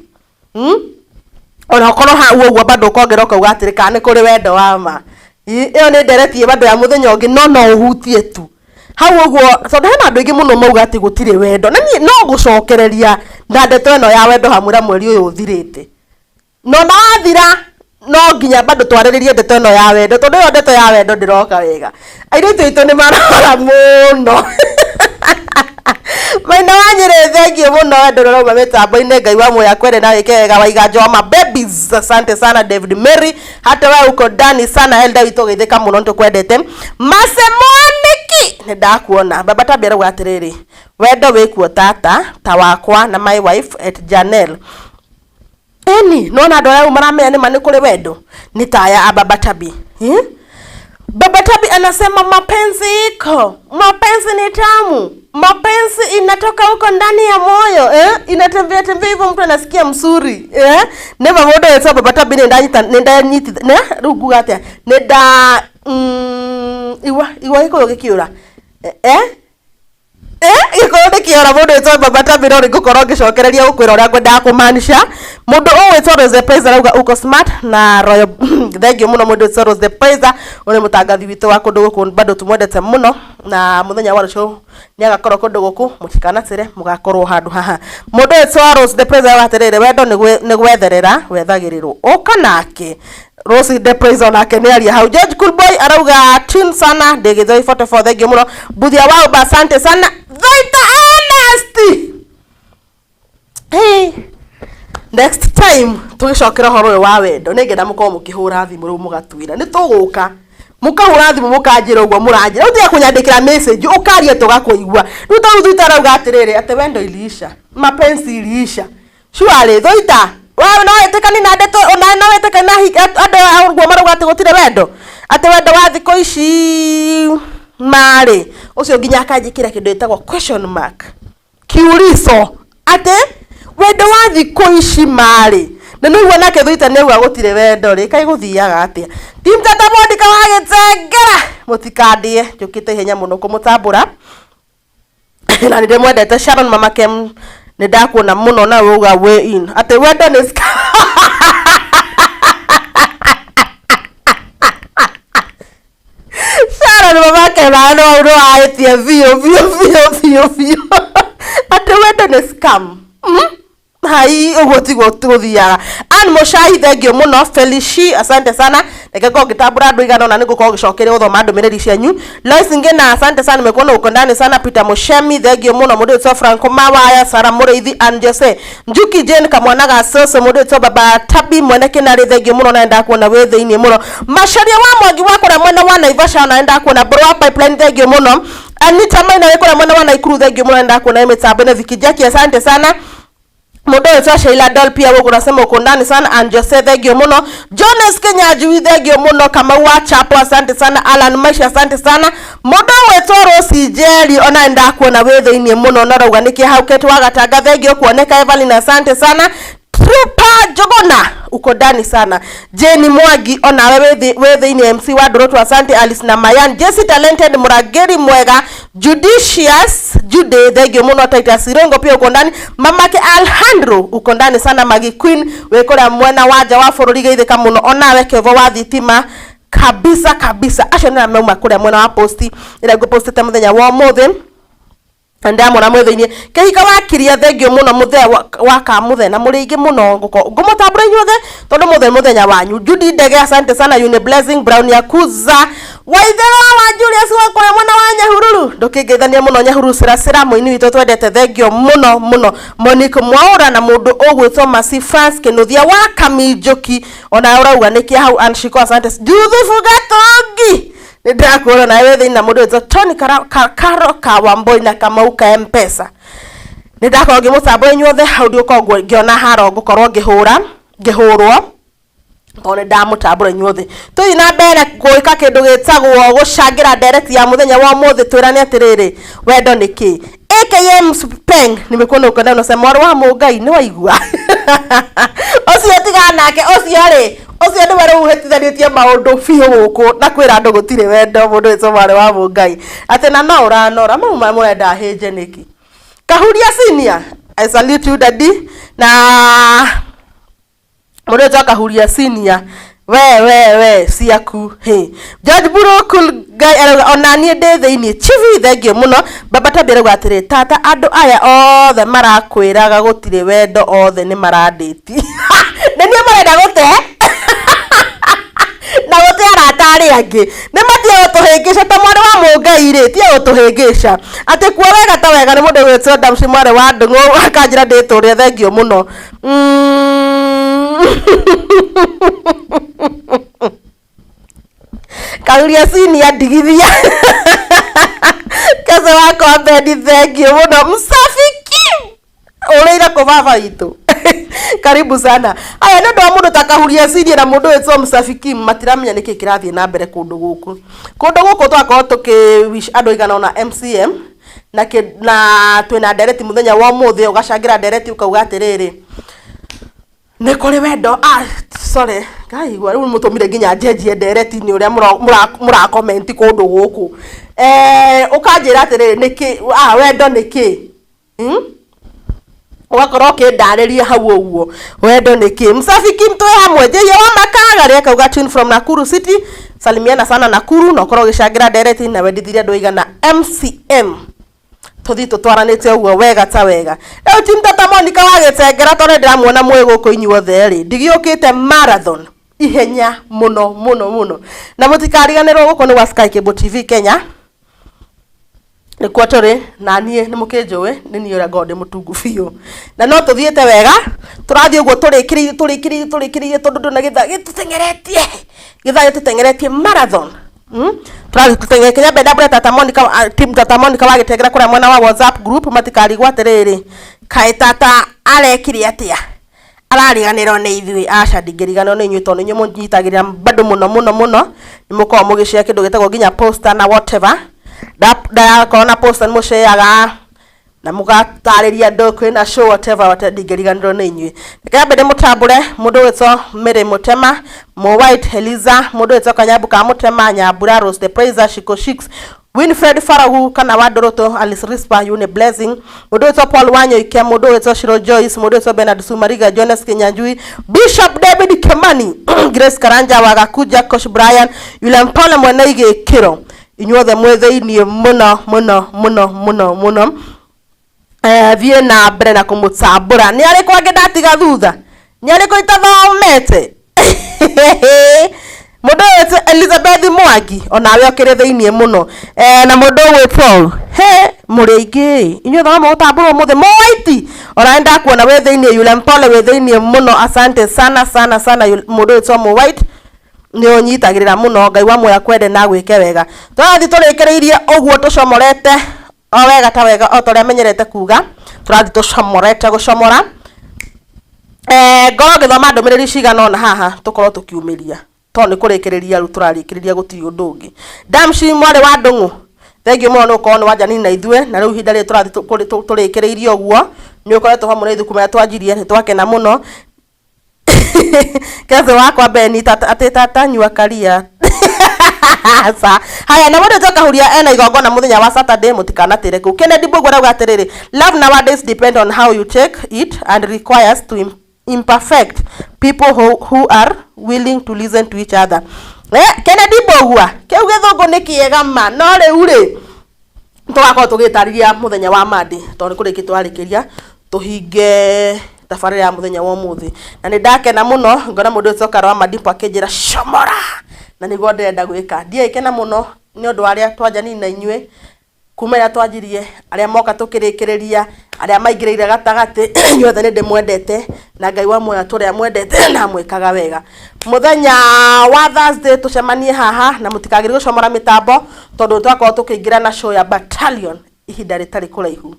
Ona ũkorwo hau ũguo bado ũkongera ũkauga atĩrĩ, kana nĩ kũrĩ wendo wa ma? Ĩyo nĩ ndereti bado ya mũthenya ũngĩ, no no ũhutie tu hau ũguo tondũ hena andũ aingĩ mũno mauga atĩ gũtirĩ wendo. Na niĩ no gũcokereria na ndeto ĩno ya wendo hamwe na mweri ũyũ ũthirĩte, no na wathira no nginya bado twarĩrĩrie ndeto ĩno ya wendo, tondũ ĩyo ndeto ya wendo ndĩroka wega. Airĩtu aitũ nĩ marora mũno. Maina wa Nyĩrĩ, thengio mũno, wendo ũrauma mĩtambo-inĩ. Ngai wa muoyo akwende na wĩke wega. Waiganjo wa mababies, asante sana. David Mary, hata wewe uko ndani sana. Elda witũ geithĩka mũno, nĩtũkwendete. Masemwaniki, nĩ ndakuona. Baba Tabia arauga atĩrĩrĩ, wendo wĩkuo tata ta wakwa na my wife at Janel. Ĩni nona andũ arĩa maramenya nĩma nĩ kũrĩ wendo nĩ taya a Baba Tabi, Baba Tabi anasema mapenzi iko, mapenzi ni tamu, mapenzi inatoka huko ndani ya moyo, eh? Inatembea tembea hivyo mtu anasikia mzuri, eh? Neva mũndũ wetwo Baba Tabi nĩ ndanyita, nĩ ndanyiti ne rĩu nguga atĩa, nĩ nda igua igua gĩkũyũ gĩkĩũra, eh? Gĩkũyũ nĩ kĩora. Mũndũ wĩtwo Baba Tabi, no nĩngũkorwo ngĩcokereria gũkwĩra ũrĩa ngwendaga kũmaanisha. Mũndũ ũyũ wĩtwo Rose the Praiser arauga uko smart na royal. Thank you mũno mũndũ wĩtwo Rose the Praiser, ũrĩ mũtangathi witũ wa kũndũ gũkũ, bado tumwendete mũno, na mũthenya wa rũciũ nĩ agakorwo kũndũ gũkũ, mũtikanatĩre mũgakorwo handũ haha. Mũndũ wĩtwo Rose the Praiser arauga atĩrĩrĩ, wendo nĩ gwetherera wethagĩrĩrwo ũka nake. Rose the Praiser onake nĩ aria hau. George Coolboy arauga tune sana ndĩ Gĩthũi 44, thank you mũno. Buthia wa Uba, asante sana. Thaita honesty. Hey. Next time tũgĩcokera ũhoro ũyũ wa wendo, nĩngenda mũkorwo mũkĩhũra thimũ rĩu mũgatwĩra nĩ tũgũka, mũkahũra thimũ mũkanjĩra ũguo mũranjĩra. Rĩu tiga kũnyandĩkĩra message, ũkaria tũgakũigua. Rĩu ta rĩu Thuita arauga atĩrĩrĩ, atĩ wendo iliisha, mapenzi iliisha. Surely Thuita wewe no wĩtĩkani na ndeto ona no wĩtĩkani na andũ ũguo marauga atĩ gũtirĩ wendo, atĩ wendo wa thikũ ici marĩ ũcio nginya akanjĩkĩra kĩndũ gĩtagwo question mark, kiulizo, atĩ wendo wa thikũ ici marĩ na nĩguo nake Thuita nĩauga gũtirĩ wendo rĩ, kaĩ gũthiaga atĩa? Team Tata Monica wa Gĩtengera, mũtikandĩe, njũkĩte ihenya mũno kũmũtambũra na nĩ ndĩmwendete. Sharon Mama Kem, nĩ ndakuona mũno na wauga way in atĩ wendo nĩ scam. Sharon Mama Kem no no ahĩtie biũ biũ biũ biũ biũ atĩ wendo nĩ scam. Hai ũguo tiguo tũthiaga. Ann Mũcai, thengio mũno. Felishi, asante sana. Reke ngorwo ngĩtambũra andũ igana ũna nĩngũkorwo ngĩcokeria gũthoma ndũmĩrĩri cianyu. Lois Ngina, asante sana, nimekuona uko ndani sana. Peter Mushemi, thengio mũno. Mũndũ wĩtwo Franco Mawaya, Sara Mũrĩithi, Ann Jose Njuki, Jane kamwana ga cũcũ, mũndũ wĩtwo Baba Tabi mwene kĩnarĩ, thengio mũno, na ndakuona wĩ thĩinĩ mũno. Macaria wa Mwangi wa kũrĩa mwena wa Naivasha, na ndakuona. Mbũrũ wa Pipeline, thengio mũno. Anita Maina wĩ kũrĩa mwena wa Naikuru, thengio mũno, na ndakuona wĩ mĩtambo-inĩ. Vicky Jackie, asante sana. Mũndũ wĩtwo Sheila Doll pia gũkũ nasema uko ndani sana. Ann Jose, thengio mũno. Jonas Kenyanjui, thengio mũno. Kamau wa Chapo, asante sana. Alan Maisha, asante sana. Mũndũ wĩtwo Rosi Njeri, ona ndakuona wĩ thĩinĩ mũno, na ũrauga nĩkĩ hau Kate wa Gatanga, thengio kuoneka. Evelyn, asante sana. Trupa Jogona, uko ndani sana. Jane Mwangi, onawe wĩ thĩinĩ. MC wa Ndũrũtũ, asante. Alice na Mayan, Jesse Talented, Mũrangĩri mwega, Judicious Jude, thengio mũno. Titus Irongo pia uko ndani. Mamake Alejandro, uko ndani sana. Magi Queen wĩ kũrĩa mwena wa nja wa bũrũri, geithĩka mũno onawe. Kevo wa thitima kabisa kabisa, acio nĩ mauma kũrĩa mwena wa posti ĩrĩa ngũpostĩte mũthenya wa ũmũthĩ, ndamona mwĩ thĩinĩ. Kĩhika wakiria, thengio mũno. Mũthee wa kamũthe na mũrĩ aingĩ mũno, ngũmũtambũra inyuothe tondũ mũthee mũthenya wanyu. Judy Ndege, asante sana. Uni Blessing Brown, Yakuza Waithera wa Julius wa kũrĩa mwena wa Nyahururu, ndũkĩngeithania mũno. Nyahururu ciracira mũini witũ twendete, thengio mũno mũno. Monique Mwaura na mũndũ ũgwĩtwo Masi France Kĩnũthia wa Kaminjũki, ona ũrauga nĩkĩ hau. Anshiko, asante. Juthubu Gatongi, nĩ ndĩrakuona nawe wĩ thĩinĩ, na mũndũ wĩtwo Tony Karo Kawamboi na Kamau ka Mpesa, nĩ ndakorwo ngĩmũtambũra inyuothe hau. Ndiũkorwo ngĩona haro ngũkorwo ngĩhũra ngĩhũrwo tondũ nĩ ndamũtambũra inyuothe. Tũthiĩ na mbere gwĩka kĩndũ gĩtagwo gũcangĩra ndereti ya mũthenya wa ũmũthĩ. Twĩrane atĩrĩrĩ, wendo nĩ kĩ? AKM Peng, nimekuona uko ndani, unasema mwarĩ wa mũngai nĩ waigua ũcio, tigana nake ũcio rĩ, ũcio nĩwe rĩu ũhĩtithanĩtie maũndũ biũ gũkũ na kwĩra andũ gũtirĩ wendo. Mũndũ wĩtwo mwarĩ wa mũngai atĩ na no ũranora mau mũrenda hĩnje nĩkĩ. Kahuria Senior, I salute you, daddy. Na mũndũ wĩtwo Kahuria Senior, we we we ciaku he George Buro, cool guy, arauga ona niĩ ndĩ thĩinĩ. Chivi, thengio mũno. Baba Tabi arauga atĩrĩ, tata, andũ aya othe marakwĩraga gũtirĩ wendo othe nĩ marandĩti, nĩ niĩ marenda gũte na gũte arata arĩa angĩ nĩ matige gũtũhĩngĩca ta mwarĩ wa mũngai rĩ, tiga gũtũhĩngĩca atĩ kuo wega ta wega. Nĩ mũndũ gwĩtwo Damshi mwarĩ wa Ndũng'ũ akanjĩra ndĩtũrĩre, thengio mũno. Kahuria Senior, ndigithia kese wakwa bendi, thengio mũno. Msafiki ũrĩire kũ baba witũ, karibu sana. Aya nĩ ũndũ wa mũndũ ta Kahuria Senior na mũndũ wĩtwo Msafiki, matiramenya nĩkĩ kĩrathiĩ na mbere kũndũ gũkũ. Kũndũ gũkũ twakorwo tũkĩ wish andũ igana ũna MCM na na twĩna ndereti mũthenya wa ũmũthĩ. Ũgacangĩra ndereti ũkauga atĩrĩrĩ, nĩ kũrĩ wendo? Ah, sorry, ngaigua rĩu mũtũmire nginya njenjie ndereti-inĩ ũrĩa mũrakomenti kũndũ gũkũ. Ũkanjĩra atĩrĩrĩ, nĩkĩ wendo nĩ kĩ? Ũgakorwo ũkĩndarĩria hau ũguo wendo nĩ kĩ. Msafiki mtwe hamwe njĩhia wa makaga rĩ akauga tune from Nakuru City, salimiana sana Nakuru, na ũkorwo ũgĩcangĩra ndereti na wendithirie andũ aigana MCM. Tũthiĩ tũtwaranĩte ũguo wega ta wega. Rĩu team tata Monica wa gĩtengera, tondũ ndĩramuona mwĩ gũkũ inyuothe rĩ, ndigĩũkĩte marathon ihenya mũno mũno mũno, na mũtikariganĩrwo gũkũ nĩ gwa Sky Cable TV Kenya nĩkuo tũrĩ, na niĩ nĩ mũkĩnjũĩ nĩ niĩ ũrĩa ngoragwo ndĩ mũtungu biũ, na no tũthiĩte wega, tũrathiĩ ũguo tũrĩkĩrĩirie tũrĩkĩrĩirie tũrĩkĩrĩirie, tondũ ndona gĩthaa gĩtũteng'eretie, gĩthaa gĩtũteng'eretie marathon. Tũrathiĩ tũteng'ere kinya mbere. Ndambũre tata Monica, team tata Monica wa gĩtengera kũrĩa mwena wa WhatsApp group, matikarigwo atĩrĩrĩ, kaĩ tata arekire atĩa, arariganĩrwo nĩ ithuĩ? Aca, ndingĩriganĩrwo nĩ inyuĩ tondũ inyuĩ mũnyitagĩrĩra bado mũno mũno mũno. Nĩ mũkoragwo mũgĩshare kĩndũ gĩtagwo nginya poster na whatever. Ndakorwo na poster nĩ mũshareaga na mũgatarĩria andũ kwĩna show, whatever whatever. Ndingĩriganĩrwo nĩ inyuĩ. Reke nyambe ndĩmũtambũre. Mũndũ wĩtwo Mary Mũtema, Mo White Eliza, mũndũ wĩtwo Kanyambu ka Mũtema, Nyambura Rose the Praiser, Shiko Shix, Winfred Faragu kana wa Ndũrũtũ, Alice Rispa, Yune Blessing, mũndũ wĩtwo Paul Wanyoike, mũndũ wĩtwo Shiro Joyce, mũndũ wĩtwo Bernard Sumariga, Jonas Kinyanjui, Bishop David Kemani, Grace Karanja wa Gakuja, Coach Brian, William Paul mwene igĩkĩro, inyuothe mwĩ thĩiniĩ mũno mũno mũno mũno mũno. Thiĩ na mbere na kũmũtambũra. Nĩ arĩkũ angĩ ndatiga thutha? Nĩ arĩkũ itathomete? Mũndũ ũyũ wĩtwo Elizabeth Mwangi, onawe ũkĩrĩ thĩiniĩ mũno. Na mũndũ ũgwĩtwo he mũrĩ aingĩ inyuĩ thoma mũgũtambũrwo ũmũthĩ moiti, ona nĩ ndakuona wĩ thĩiniĩ. Yule mpole wĩ thĩiniĩ mũno, asante sana sana sana. Mũndũ ũyũ wĩtwo White nĩ ũnyitagĩrĩra mũno. Ngai wa muoya kwende na gwĩke wega. Tũrathiĩ tũrĩkĩrĩirie ũguo tũcomorete o wega ta wega, o ta ũrĩa menyerete kuga, tũrathiĩ tũcomorete gũcomora. Ngorwo ngĩthoma ndũmĩrĩri cigana ũna haha, tũkorwo tũkiumĩria tondũ nĩ kũrĩkĩrĩria rĩu tũrarĩkĩrĩria, gũtirĩ ũndũ ũngĩ. Damshi mwarĩ wa Ndũng'ũ, thengiũ mũno nĩ gũkorwo nĩ wanjanini na ithuĩ, na rĩu ihinda rĩrĩ tũrathiĩ tũrĩkĩrĩirie ũguo, nĩ ũkoretwo hamwe na ithuĩ kuma rĩrĩa twanjirie, nĩ twakena mũno. Keze wakwa Beni atĩ tata nyua karia. Aca. Haya, na mũndũ tũkahuria ena igongona mũthenya wa Saturday, mũtikanatĩre kũu. Kennedy Mbũgua arauga atĩrĩrĩ, "Love nowadays depend on how you take it and requires to imperfect people who are willing to listen to each other." Kennedy Mbũgua, kĩu gĩthũngũ nĩ kĩega ma, no rĩu rĩ tũgakorwo tũgĩtarĩria mũthenya wa Monday, tondũ nĩ kũrĩkia tũrarĩkĩria tũhinge tabarĩra ya mũthenya wa ũmũthĩ. Na nĩ ndakena mũno ngona mũndũ ũyũ Cokaro wa Madipo akĩnjĩra comora, na nĩguo ndĩrenda gwĩka. Ndiĩkena mũno nĩ ũndũ wa arĩa twanjanini na inyuĩ kuma ĩrĩa twanjirie, arĩa moka tũkĩrĩkĩrĩria, arĩa maingĩrĩire gatagatĩ, inyuothe nĩ ndĩmwendete, na Ngai wa muoyo tũrĩa mwendete na mwĩkaga wega. Mũthenya wa Thursday tũcemanie haha, na mũtikagĩrie gũcomora mĩtambo, tondũ twakorwo tũkĩingĩra na show ya Battalion ihinda rĩtarĩ kũraihu.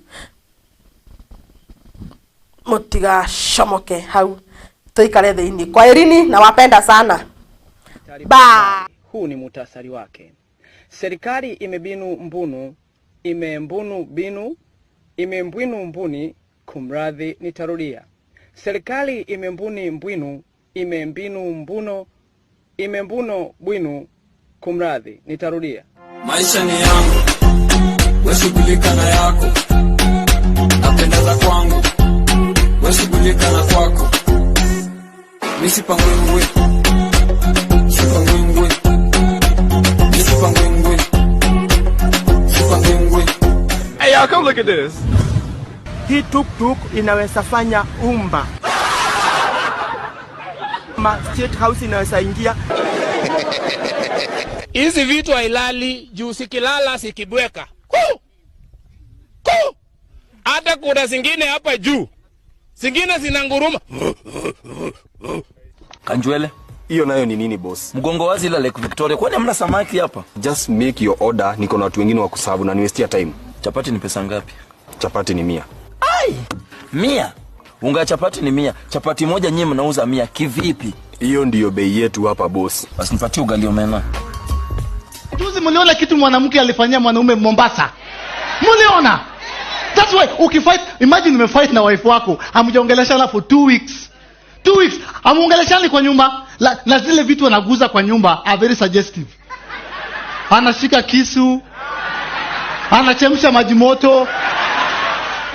Mũtigacomoke hau, tũikare thĩinĩ. Kwaherini na wapenda sana. Bye.
Huu ni muhtasari wake. Serikali imebinu mbunu, imembunu binu, imembwinu mbuni, kumradhi, nitarudia. Serikali imembuni mbwinu, imembinu mbuno, imembuno bwinu, kumradhi, nitarudia.
Maisha ni yangu, we shughulika na yako. Napendeza kwangu, we shughulika na kwako. Mi sipangwingwi, sipangwingwi, mi sipangwingwi, sipangwingwi.
Hey y'all, come look at this.
Hii tuktuk inaweza fanya umba ma State House inaweza ingia.
Hizi vitu hailali juu, sikilala sikibweka. Ku! Ku! Hata kuna zingine hapa juu, zingine zinanguruma.
Kanjwele,
Hiyo nayo ni nini, boss?
Mgongo wazi ila Lake Victoria. Kwani hamna samaki hapa?
Just make your order, niko na watu wengine wa kuserve na niwestia time.
Chapati ni pesa ngapi?
Chapati ni 100.
Ai! 100. Unga ya chapati ni 100. Chapati moja nyinyi mnauza 100 kivipi?
Hiyo ndiyo bei yetu hapa, boss.
Basi nipatie ugali omena.
Juzi mliona kitu mwanamke alifanyia mwanaume Mombasa? Mliona? That's why ukifight, imagine umefight na wife wako, hamjaongeleshana for 2 weeks. 2 weeks, hamuongeleshani kwa nyumba, na zile vitu anaguza kwa nyumba are very suggestive. Anashika kisu, anachemsha maji moto.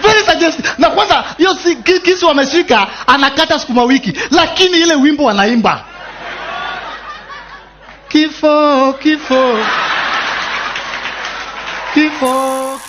Very suggestive. Na kwanza hiyo kisu ameshika, anakata sukuma wiki, lakini ile wimbo anaimba. Kifo, kifo. Kifo.